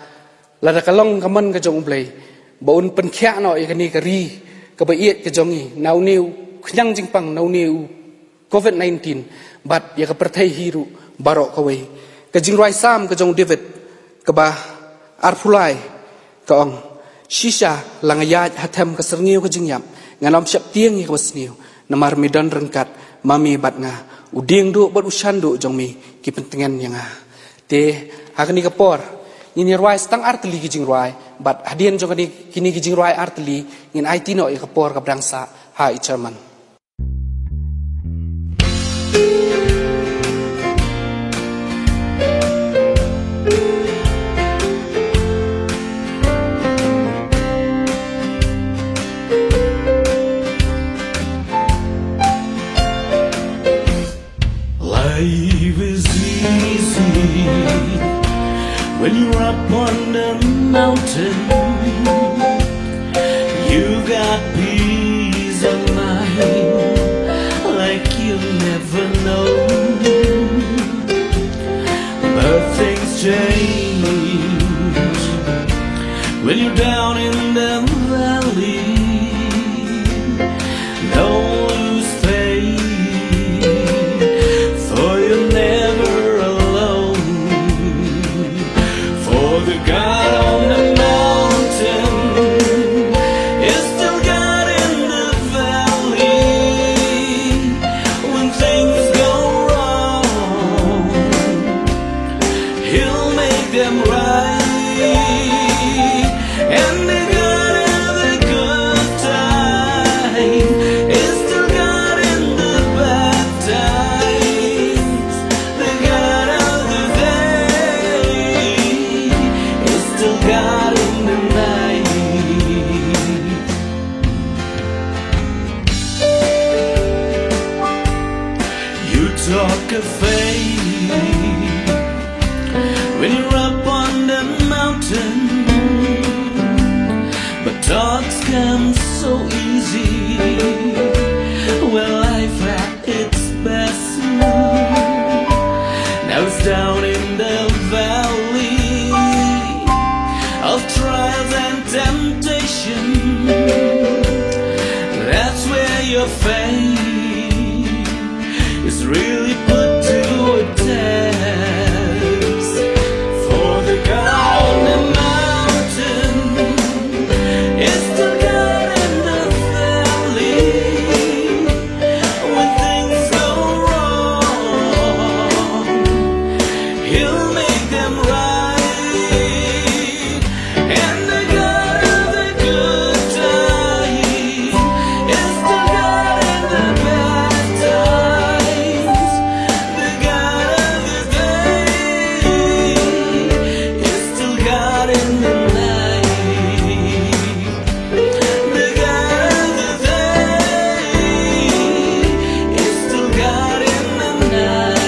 lada ka long ka mon ka jong U Blei, ba un pynkhiah noh ïa kane ka ri kaba ïeit ka jong ngi na une u khñiang jingpang, na une u covid nineteen, bad ïa ka pyrthei hi ruh baroh kawei. Ka jingrwai Salm ka jong u David kaba arphew lai ka ong, Shisha la nga ïaid ha them ka syrngiew ka jingïap, ngan ym sheptieng ïa kaba sniew, namar me don ryngkat ma me bad nga. U diengduh bad u shanduh jong me ki pyntngen ïa nga. Te ha kane ka por ngin ïa rwai sa tang artylli ki jingrwai, bad hadien jong kane, kine ki jingrwai artylli, ngin aiti noh ïa ka por kaba dang sah ha i chairman. Life is easy when you're up on the mountain. You got peace of mind like you've never known. But things change when you're down in the valley. Don't lose faith, for you're never alone. For the God on the mountain is still God in the valley. When things go wrong, He'll make them right. And the God of the good time is still God in the bad times. The God of the day is still God in the night. You talk of faith when you're up on the mountain, but talks come so easy when life at its best. Now it's down in the valley of trials and temptation. That's where your faith is really put to a test. For the God on the mountain is still God in the valley. When things go wrong, He'll make them right. And the God of the good times is still God in the bad times. The God of the day is still God in the night. The God of the day is still God in the night.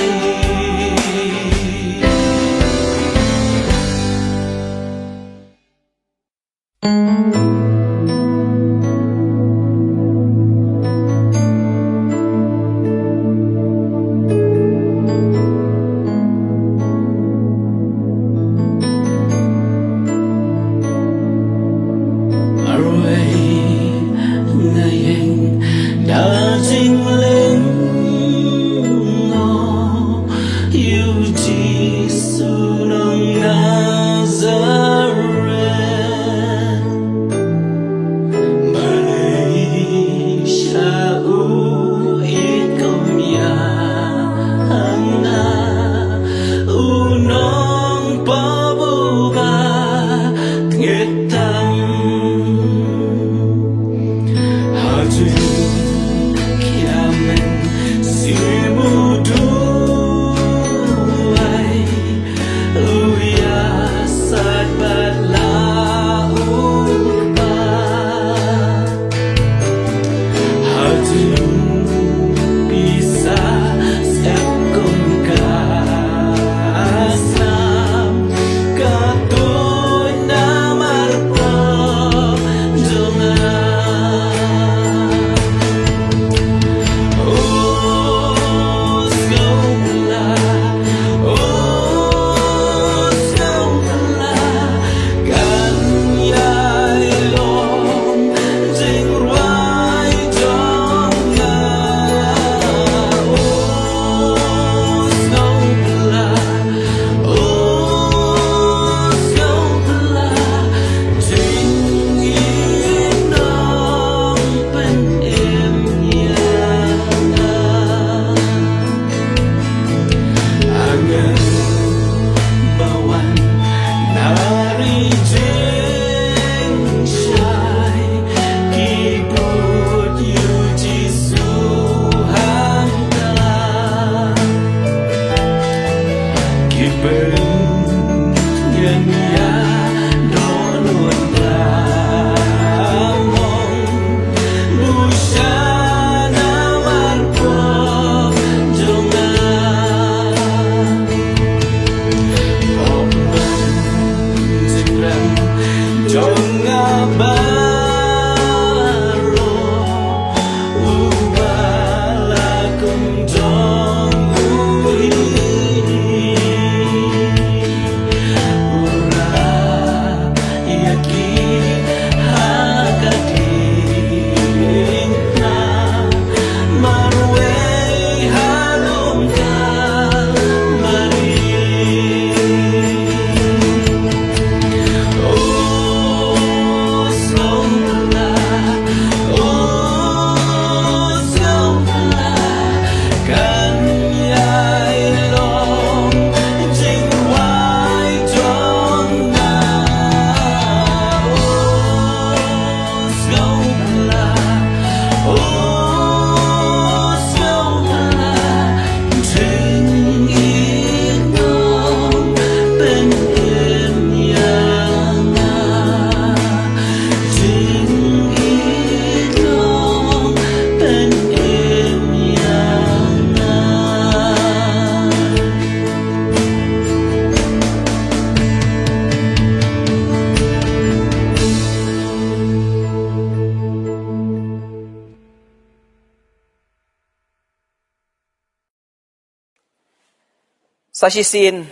Sa shisien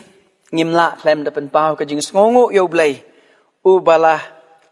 ngim lah khlem da pynpaw ka jingsngewnguh ïa U Blei, uba la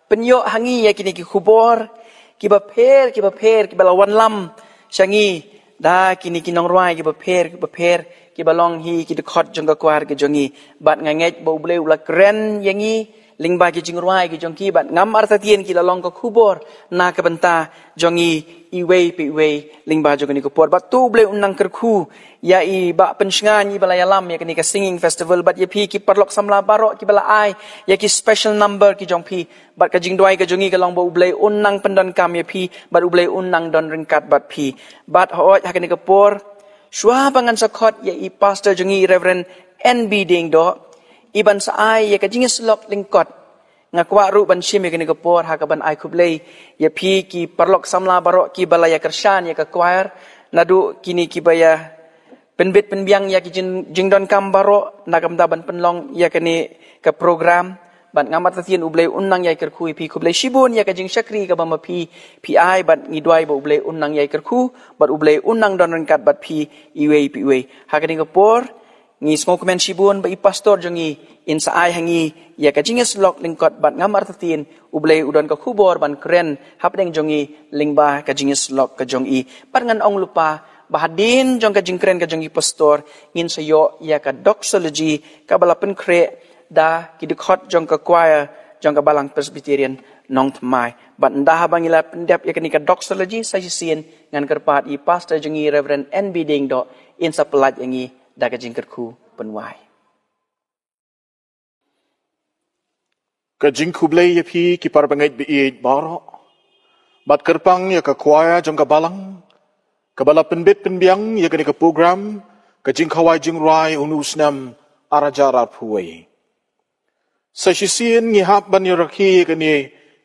pynïoh ha ngi ïa kine ki khubor kiba pher, kiba pher, kiba la wanlam sha ngi da kine ki nongrwai kiba pher, kiba pher, kiba long hi ki dkhot jong ka kwar ka jong ngi. Bad nga ngeit ba U Blei u la kren ïa ngi lyngba ki jingrwai ki jong ki, bad ngam artatien ki la long ka khubor na ka bynta jong ngi iwei pa iwei lyngba jong kane ka por. Bad to U Blei un nang kyrkhu ïa i Bah Pynshngain iba la ïalam ïa kane ka singing festival, bad ïa phi ki paralok samla baroh kiba la ai ïa ki special number ki jong phi. Bad ka jingduwai ka jong ngi ka long ba U Blei un nang pyndonkam ïa phi, bad U Blei un nang don ryngkat bad phi. Bad hooid ha kane ka por, shuwa ba ngan sa khot ïa i pastor jong ngi, Reverend N B Diengdoh, iban sa ai ïa ka jingïasyllok lyngkot, nga kwah ruh ban shim ïa kane ka por ha kaban ai khublei ïa phi ki paralok samla baroh kiba la ïakyrshan ïa ka choir, naduh kine kiba ïa pynbit pynbiang ïa ki jing, jingdonkam baroh na ka bynta ban pynlong ïa kane ka program. Bad ngam artatien U Blei un nang ïai kyrkhu ïa phi. Khublei shibun ïa ka jingshakri kaba ma phi phi ai, bad ngi duwai ba U Blei un nang ïai kyrkhu, bad U Blei un nang don ryngkat bad phi iwei pa iwei. Ha kane ka por ngi sngewkmen shibun ba i pastor jong ngi in sa ai ha ngi ïa ka jingïasyllok lyngkot, bad ngam artatien U Blei u don ka khubor ban kren hapdeng jong ngi lyngba ka jingïasyllok ka jong i. Bad ngan ong lypa ba hadien jong ka jingkren ka jong i pastor, ngin sa ïoh ïa ka doxology kaba la pynkhreh da ki dkhot jong ka choir jong ka Balang Presbyterian Nongthymmai. Bad ynda haba ngi la pyndep ïa kane ka doxology, sa shisien ngan kyrpad ïa i pastor jong ngi, Reverend N B Diengdoh, in sa pyllait ïa ngi da ka jingkyrkhu pynwai. Ka jingkhublei ïa phi ki parabangeit ba ïeit baroh, bad kyrpang ïa ka choir jong ka Balang kaba la pynbit pynbiang ïa kane ka program, ka jingkhawai jingrwai une u snem ar hajar arphew wei. Sa shisien ngi hap ban ïarakhe ïa kane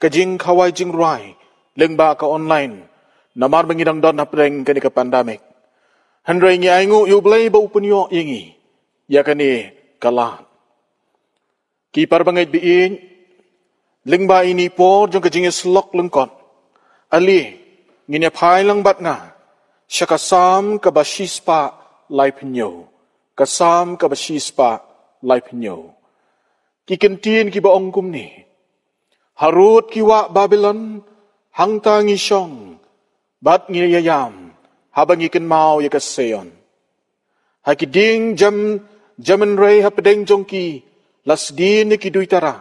ka jingkhawai jingrwai lyngba ka online, namar ba ngi dang don hapdeng kane ka pandemic. Hynrei ngi ainguh ïa U Blei ba u pynïoh ïa ngi ïa kane ka lad. Ki parabangeit ba ïeit, lyngba ine i por jong ka jingïasyllok lyngkot, ale ngin ïa phai lang bad nga sha ka Salm kaba shispah laiphew hynñiew. Ka Salm kaba shispah laiphew hynñiew. Ki kyntien kiba ong kumne: Harud ki wah Babilon, hangta ngi shong bad ngi ïaïam haba ngi kynmaw ïa ka Sion. Ha ki dieng jam, jamynrei hapdeng jong ki la sdien ïa ki duitara.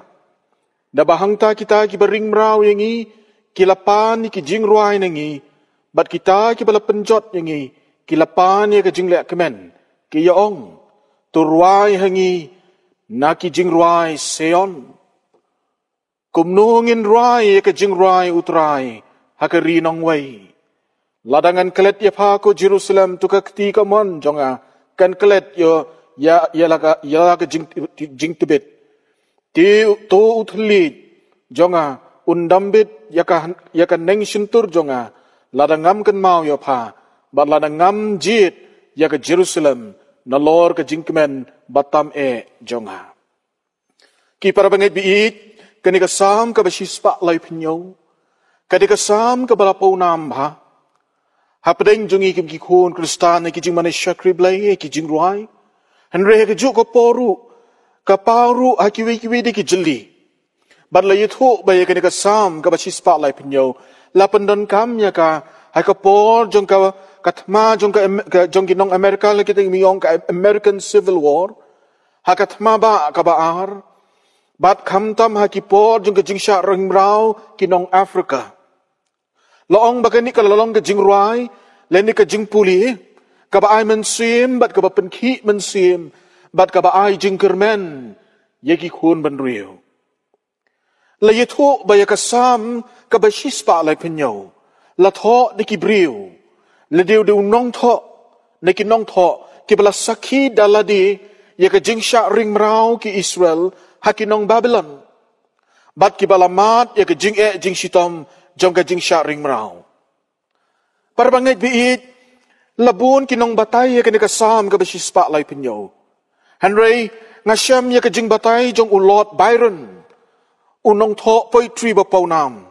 Naba hangta kita kiba ring mraw ïa ngi ki la pan ïa ki jingrwai na ngi, bad kita kiba la pynjot ïa ngi ki la pan ïa ka jingleh kmen, ki ïa ong: To rwai ha ngi na ki jingrwai Sion. Kumno ngin rwai ïa ka jingrwai U Trai ha ka ri nongwei? Lada ngan klet ïa pha, ko Jerusalem, to ka kti kamon jong nga kan klet ïa ïa, ïa la ka, ïa la ka jing, jingtbit. Te to u thylliej jong nga un dambit ïa ka, ïa ka neng shyntur jong nga, lada ngam kynmaw ïa pha, bad lada ngam jied ïa ka Jerusalem, nalor ka jingkmen batam eh jong nga. Ki para bangeit baieit, kane ka Salm kaba shispah laiphew hynñiew, kane ka Salm kaba la pawnam bha hapdeng jong ngi kum ki khun Khristan, ki jingmane shakri Blei, ki jingrwai. Hynrei ha kajuh ka por ruh, ka paw ruh ha kiwei kiwei de ki jylli. Bad la ïathuh ba ïa kane ka Salm kaba shispah laiphew hynñiew la pyndonkam ïa ka ha ka por jong ka, ka thma jong ka Am-, ka, jong ki nong America, la kita ngi ong ka American Civil War. Ha ka thma bah kaba ar. Bad khamtam ha ki por jong ka jingshah ring mraw ki nong Africa. La ong ba kane ka la long ka jingrwai, lane ka jingpule, kaba ai mynsiem, bad kaba pynkhih mynsiem, bad kaba ai jingkyrmen ïa ki khun bynriew. La ïathuh ba ïa ka Salm kaba shispah laiphew hynñiew la thoh da ki briew, la dei u nongthoh, na ki nongthoh kiba la sakhi da lade ïa ka jingshah ring mraw ki Israel ha ki nong Babilon. Bad kiba la mad ïa ka jingeh jingshitom jong ka jingshah ring mraw. Para bangeit baieit, la bun ki nongbatai ïa kane ka Salm kaba shispah laiphew hynñiew. Hynrei nga shem ïa ka jingbatai jong u Lord Byron, u nongthoh poetry ba pawnam.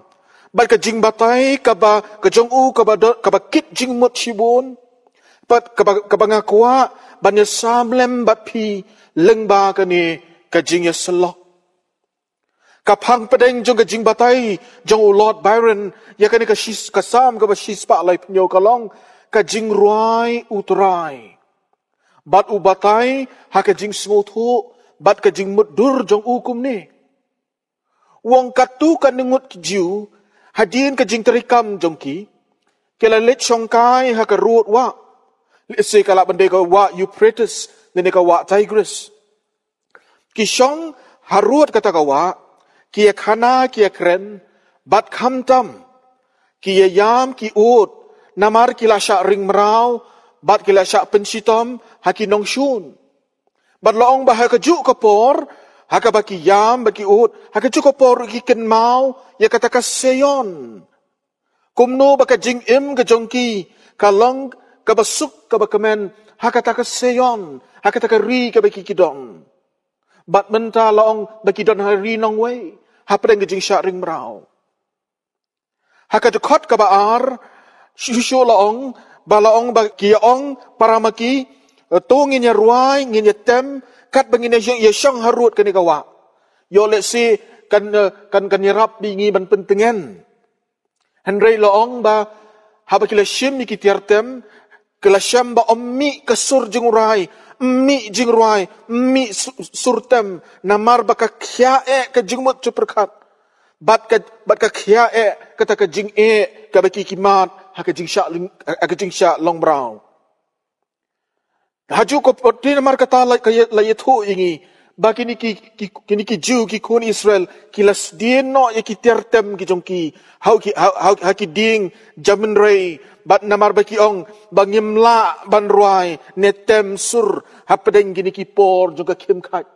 Bad ka jingbatai kaba, ka jong u kaba do, kaba kit jingmut shibun. Bad kaba, kaba nga kwah ban ïa sam lem bad phi lyngba kane ka jingïasyllok. Ka phang pdeng jong ka jingbatai jong u Lord Byron ïa kane ka shis-, ka Salm kaba shispah laiphew hynñiew ka long ka jingrwai U Trai. Bad u batai ha ka jingsngewthuh bad ka jingmutdur jong u kumne. U ong katto katne ngut ki Jiw, hadien ka jingtrei kam jong ki, ki la leit shongkai ha ka rud wah. Lehse ka lah ban dei ka wah Euphrates, lane ka wah Tigris. Ki shong harud kata ka wah, ki ïa khana, ki ïa kren, bad khamtam, ki ïa ïam, ki ud, namar ki la shah ring mraw, bad ki la shah pynshitom ha ki nongshun. Bad la ong ba ha kajuh ka por, ha kaba ki ïam, bad ki ud, ha kajuh ka por ki kynmaw ïa kata ka Seion. Kumno ba ka jingim ka jong ki ka long kaba suk kaba kmen ha kata ka Seion, ha kata ka ri kaba ki ki don. Bad mynta la ong ba ki don ha ri nongwei, hapdeng ka jingshah ring mraw. Ha ka dkhot kaba ar, shuh shuh la ong, ba la ong ba ki ong para ma ki, to ngin ïa rwai, ngin ïa tem, katba ngin ïa shong, ïa shong harud kane ka wah. Ïoh lehse kan, eh, kan, kan ïarap bad ngi ban pyntngen. Hynrei la ong ba haba ki la shim ïa ki tiar tem, ki la shem ba ym mih ka sur jingrwai, ym mih jingrwai, ym mih su-, sur tem, namar ba ka khia eh ka jingmut jingpyrkhat. Bad ka, bad ka khia eh kata ka jingeh kaba ki ki mad ha ka jingshah ling-, ha ka jingshah long mraw. Hajuh ka por, te namar kata la, ka ïa, la ïathuh ïa ngi ba kine ki, ki, kine ki Jiw, ki khun Israel, ki la sdien noh ïa ki tiar tem ki jong ki ha ki, ha, ha, ha ki dieng jahmynrei, bad namar ba ki ong ba ngim lah ban rwai ne tem sur hapdeng kine ki por jong ka khim khat.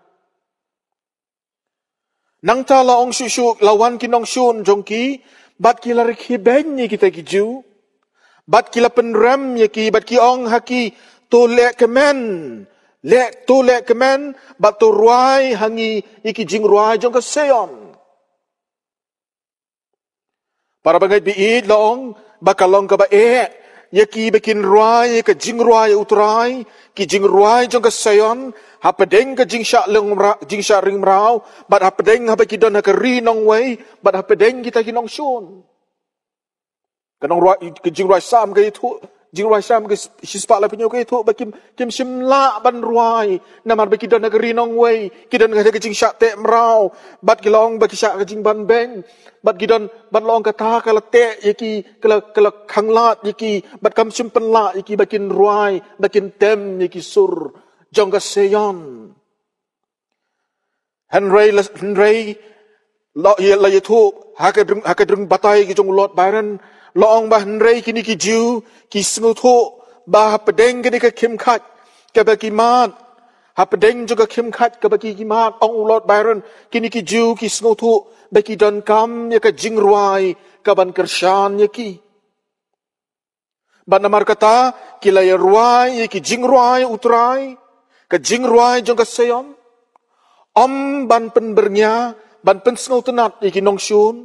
Nangta la ong shuh shuh, la wan ki nongshun jong ki, bad ki la rkhie beiñ ïa kita ki Jiw. Bad ki la pynrem ïa ki, bad ki ong ha ki, to leh kmen, leh, to leh kmen, bad to rwai ha ngi ïa ki jingrwai jong ka Seion. Para bangeit baieit, la ong ba ka long kaba eh ïa ki ba kin rwai ïa ka jingrwai U Trai, ki jingrwai jong ka Seion, hapdeng ka jingshah long mra-, jingshah ring mraw, bad hapdeng haba ki don ha ka ri nongwei, bad hapdeng kita ki nongshun. Ka nongrwai, ka jingrwai Salm ka ïathuh, jingrwai Salm ka shispah laiphew hynñiew ka ïathuh ba kim, kim shym lah ban rwai, namar ba ki don ha ka ri nongwei, ki don ha ka jingshah teh mraw, bad ki la ong ba ki shah ka jingban beiñ, bad ki don, bad la ong kata ka la teh ïa ki, ka la, ka la khanglad ïa ki, bad kam shym pynlah ïa ki ba kin rwai, ba kin tem ïa ki sur jong ka Seion. Hynrei la, hynrei la, ïa, la ïathuh ha ka dring, ha ka dring batai ki jong u Lord Byron, la ong ba hynrei kine ki Jiw ki sngewthuh ba hapdeng kane ka khim khat kaba ki mad, hapdeng jong ka khim khat kaba ki ki mad, ong u Lord Byron, kine ki Jiw ki sngewthuh ba ki donkam ïa ka jingrwai kaban kyrshan ïa ki. Bad namar kata ki la ïa rwai ïa ki jingrwai u Trai, ka jingrwai jong ka Sion. Ym ban pynbyrngia, ban pynsngewtynnat ïa ki nongshun.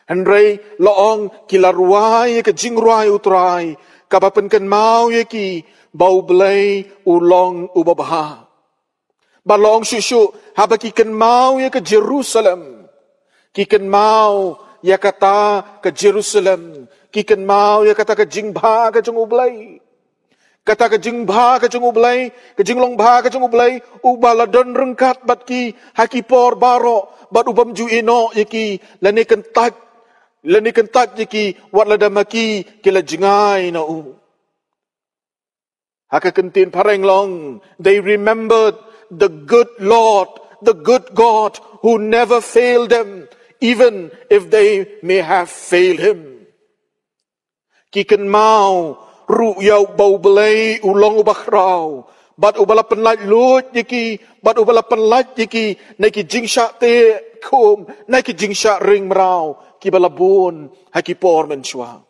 Hynrei la ong ki la rwai ïa ka jingrwai u Trai, kaba pynkynmaw ïa ki ba U Blei u long uba bha. Bad la ong shuh shuh, haba ki kynmaw ïa ka Jerusalem, ki kynmaw ïa kata ka Jerusalem, ki kynmaw ïa kata ka jingbha ka jong U Blei. Kata ka jingbha ka jong U Blei, ka jinglong bha ka jong U Blei, uba la don ryngkat bad ki ha ki por baroh, bad u bym ju ïehnoh ïa ki, lane kyntait, lane kyntait ïa ki, wat lada ma ki ki la jngai na u. Ha ka kyntien phareng la ong, they remembered the good Lord, the good God, who never failed them, even if they may have failed him. Ki kynmaw ruh ïa uba U Blei u long uba khraw, bad uba la pynlait luid ïa ki, bad uba la pynlait ïa ki na ki jingshah teh khum, na ki jingshah ring mraw, kiba la bun ha ki por mynshuwa.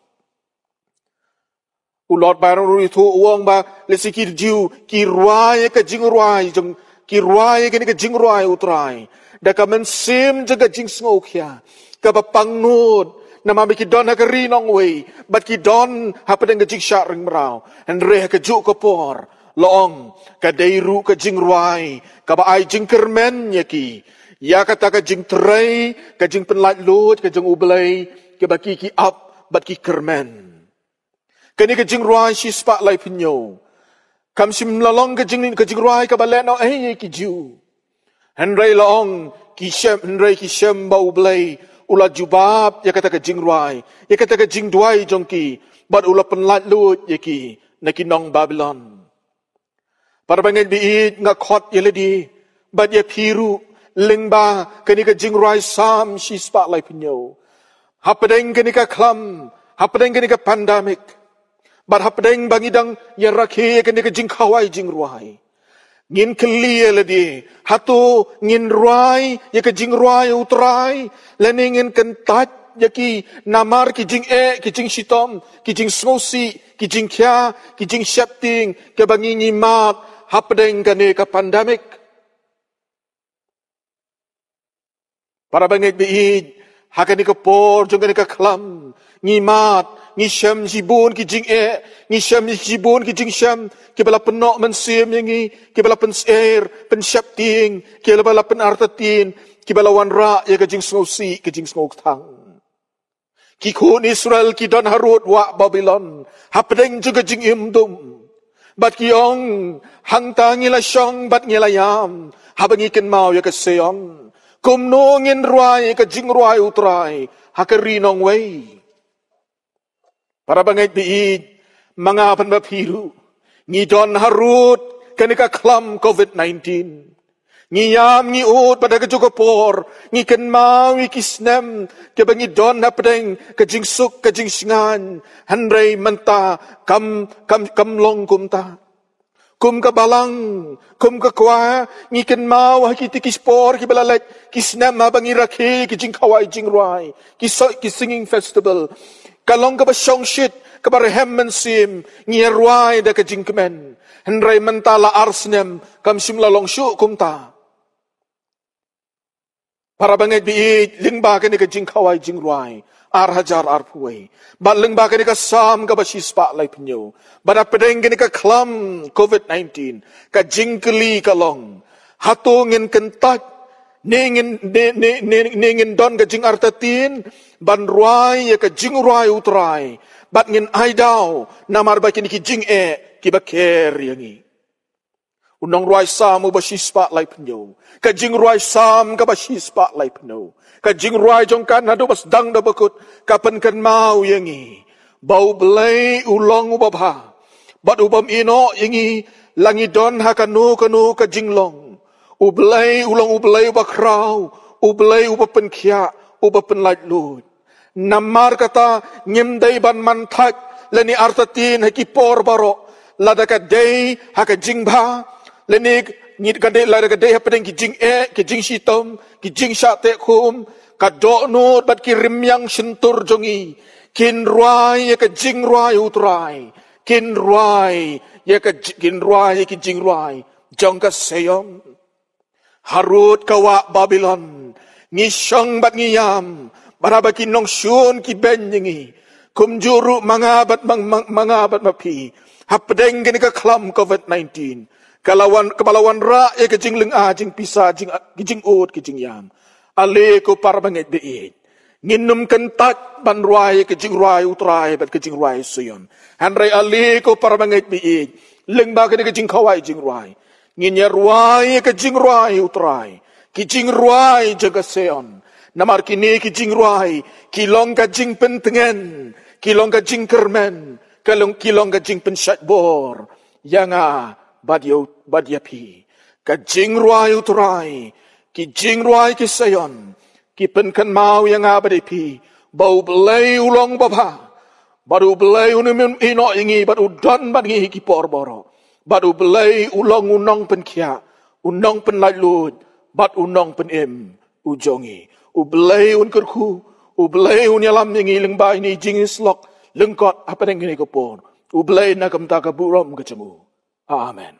U Lord Byron ruh u ong ba lehse ki Jiw ki rwai ïa ka jingrwai jong, ki rwai ïa kane ka jingrwai u Trai da ka mynsiem jong ka jingsngewkhia kaba pangnud, namar ba ki don ha ka ri nongwei, bad ki don hapdeng ka jingshah ring mraw. Hynrei ha kajuh ka por la ong, ka dei ruh ka jingrwai kaba ai jingkyrmen ïa ki ïa kata ka jingtrei, ka jingpynlait luid ka jong U Blei, kaba ki ki ap bad ki kyrmen. Kane ka jingrwai shispah laiphew hynñiew kam shym la long ka jing, ka jingrwai kaba lehnohei ïa ki Jiw. Hynrei la ong, ki shem, hynrei ki shem ba U Blei u la jubab ïa kata ka jingrwai, ïa kata ka jingduwai jong ki, bad u la pynlait luid ïa ki na ki nong Babilon. Para bangeit ba ïeit, nga khot ïa lade bad ïa phi ruh lyngba kane ka jingrwai Salm shispah laiphew hynñiew. Hapdeng kane ka khlam, hapdeng kane ka pandemic, bad hapdeng ba ngi dang ïa rakhe ïa kane ka jingkhawai jingrwai, ngin kylli ïa lade, hato ngin rwai ïa ka jingrwai u Trai, lane ngin kyntait ïa ki namar ki jingeh, ki jingshitom, ki jingsngewsih, ki jingkhia, ki jingsheptieng kiba ngi ngi mad hapdeng kane ka pandemic? Para bangeit ba ïeit, ha kane ka por jong kane ka khlam, ngi mad, ngi shem shibun ki jingeh, ngi shem shibun ki jingshem kiba la pynnoh mynsiem ïa ngi, kiba la pynsyier, pynsheptieng, kiba la pynartatien, kiba la wanrah ïa ka jingsngewsih, ka jingsngewkthang. Ki khun Israel ki don harud wah Babilon hapdeng jong ka jingim dum. Bad ki ong, hangta ngi la shong bad ngi la ïam haba ngi kynmaw ïa ka Sion. Kumno ngin rwai ïa ka jingrwai u Trai ha ka ri nongwei? Para bangeit ba ïeit, ma nga bad ma phi ruh, ngi don harud kane ka khlam covid nineteen. Ngi ïam, ngi ud bad ha kajuh ka por ngi kynmaw ïa ki snem kiba ngi don hapdeng ka jingsuk ka jingshngaiñ, hynrei mynta kam, kam, kam long kumta. Kum ka balang, kum ka kwai, ngi kynmaw ha kiti ki por kiba la leit, ki snem haba ngi rakhe ki jingkhawai jingrwai, ki so, ki singing festival. Ka long kaba shongshit, kaba rhem mynsiem, ngi rwai da ka jingkmen. Hynrei mynta la ar snem, kam shym la long shuh kumta. Para bangeit ba ïeit, lyngba kane ka jingkhawai jingrwai ar hajar arphew wei, bad lyngba kane ka Salm kaba shispah laiphew hynñiew, bad hapdeng kane ka khlam covid nineteen, ka jingkylli ka long, hato ngin kyntait, ne ngin, ne, ne, ne, ne ngin don ka jingartatien ban rwai ïa ka jingrwai u Trai, bad ngin ai daw namar ba kine ki jingeh kiba ker ïa ngi? U nongrwai Salm uba shispah laiphew hynñiew, ka jingrwai Salm kaba shispah laiphew hynñiew, ka jingrwai jong ka naduh ba sdang da ba kut, ka pynkynmaw ïa ngi ba U Blei u long uba bha, bad u bym ïehnoh ïa ngi la ngi don ha kano kano ka jinglong. U Blei u long U Blei uba khraw, U Blei uba pynkhiah, uba pynlait luid. Namar kata, ngim dei ban man thait lane artatien ha ki por baroh, lada ka dei ha ka jingbha lane Ngi ka dei, lada ka dei hapdeng ki jingeh, ki jingshitom, ki jingshah teh khum, ka dohnud bad ki rmiang shyntur jong ngi kin rwai ïa ka jingrwai U Trai, kin rwai ïa ka ji-, kin rwai ïa ki jingrwai jong ka Sion. Harud ka wah Babilon, ngi shong bad ngi ïam, bad haba ki nongshun ki beiñ ïa ngi, kumjuh ruh ma nga bad ma, ma, ma nga bad ma phi, hapdeng kane ka khlam covid nineteen, ka la wan, kaba la wanrah ïa ka jinglynga, jingpisa, jing, ki jingud, ki jingïam. Ale ko parabangeit ba ïeit, ngin ym kyntait ban rwai ka jingrwai U Trai bad ka jingrwai Sion. Hynrei ale ko parabangeit ba ïeit, lyngba kane ka jingkhawai jingrwai, ngin ïa rwai ka jingrwai U Trai, ki jingrwai jong ka Sion. Namar kine ki jingrwai ki long ka jingpyntngen, ki long ka jingkyrmen, ka long, ki long ka jingpynshait bor ïa nga bad ïa u, bad ïa phi. Ka jingrwai U Trai, ki jingrwai ki Sion, ki pynkynmaw ïa nga bad ïa phi ba U Blei u long babha, bad U Blei un ym ïehnoh ïa ngi, bad u don bad ngi ha ki por baroh, bad U Blei u long u nongpynkhiah, u nongpynlaitluid, bad u nongpynim u jong ngi. U Blei un kyrkhu, U Blei un ïalam ïa ngi lyngba ine i jingïasyllok lyngkot hapdeng kine ki por. U Blei na ka bynta ka burom ka jong u. Amen.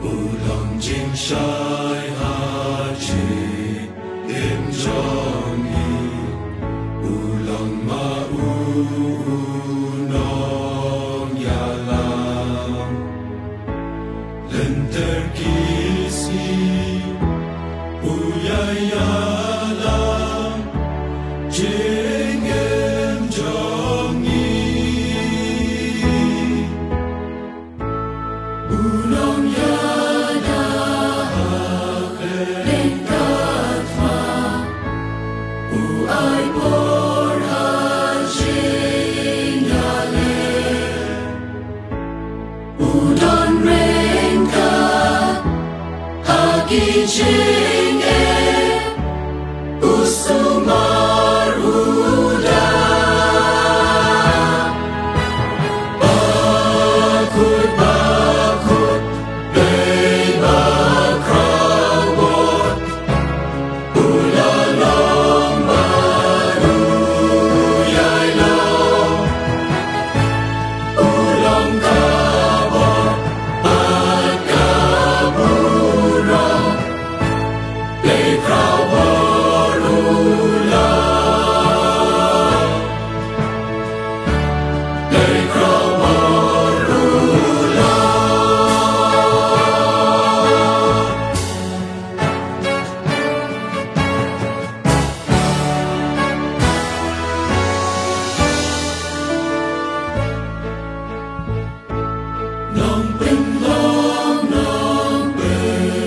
U long jingshai ha ji im jong ngi, u long ma u u nongïalam. Lynter ki sngi u ïa ïalam jingim jong ngi. U nongïada ha ryngkat ma u ai bor ha jingïaleh. U don ryngkat ha ki jingeh, u sumar u da. Bakut, bakut, dei ba khraw bor. U la long ba u ïai long. U long ka bor bad ka burom. Dei khraw bor u la. Dei khraw bor u la. Nongpynlong, nongpynlong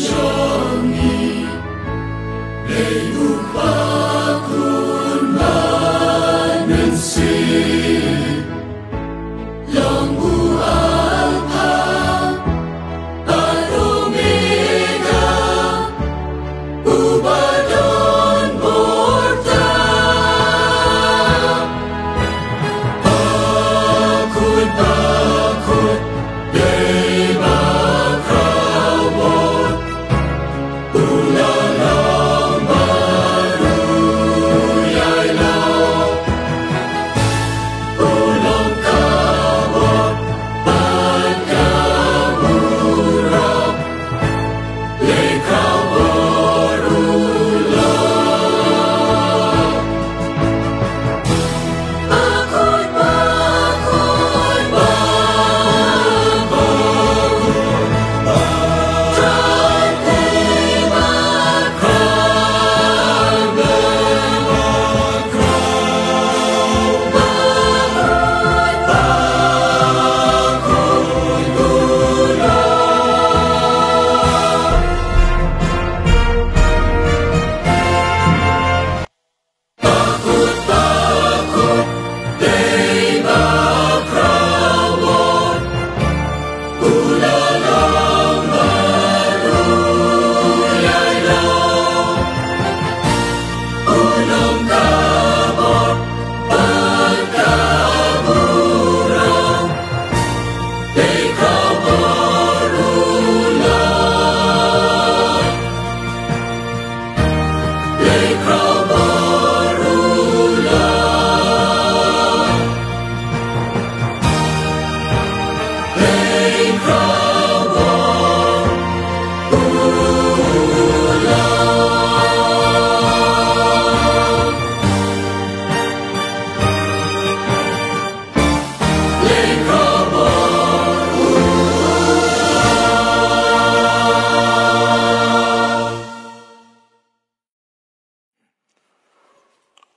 jong ngi, dei u Kpa, Khun bad Mynsiem. Long u Alpha bad Omega, uba don bor tam. Bakut, bakut, dei ba khraw bor. U la long bad u ïai long.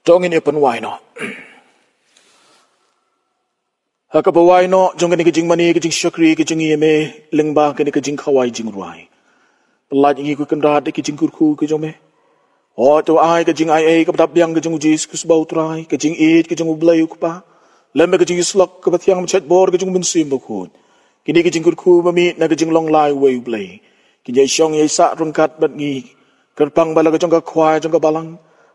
To ngin ïa pynwai noh. Ha kaba wai noh jong kane ka jingmane, ka jingshakri ka jong ngi ïa me lyngba kane ka jingkhawai jingrwai, pynlait ïa ngi ko Kynrad da ka jingkyrkhu ka jong me. Hooid, to ai ka jingaiei kaba dap biang ka jong U Jisu Khrist ba U Trai, ka jingïeit ka jong U Blei U Kpa, lem bad ka jingïasyllok kaba thiang ba shait-bor ka jong U Mynsiem Bakhuid. Kine ki jingkyrkhu ba mih na ka jinglong lai uwei U Blei kin ïai shong ïai sah ryngkat bad ngi, kyrpang ba la ka jong ka khwai jong ka balang,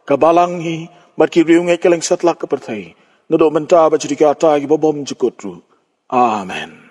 ka balang hi bad ki riewngeit ka lyngsatlak ka pyrthei, naduh mynta bad sha ki kata kiba bymjukut ruh. Amen.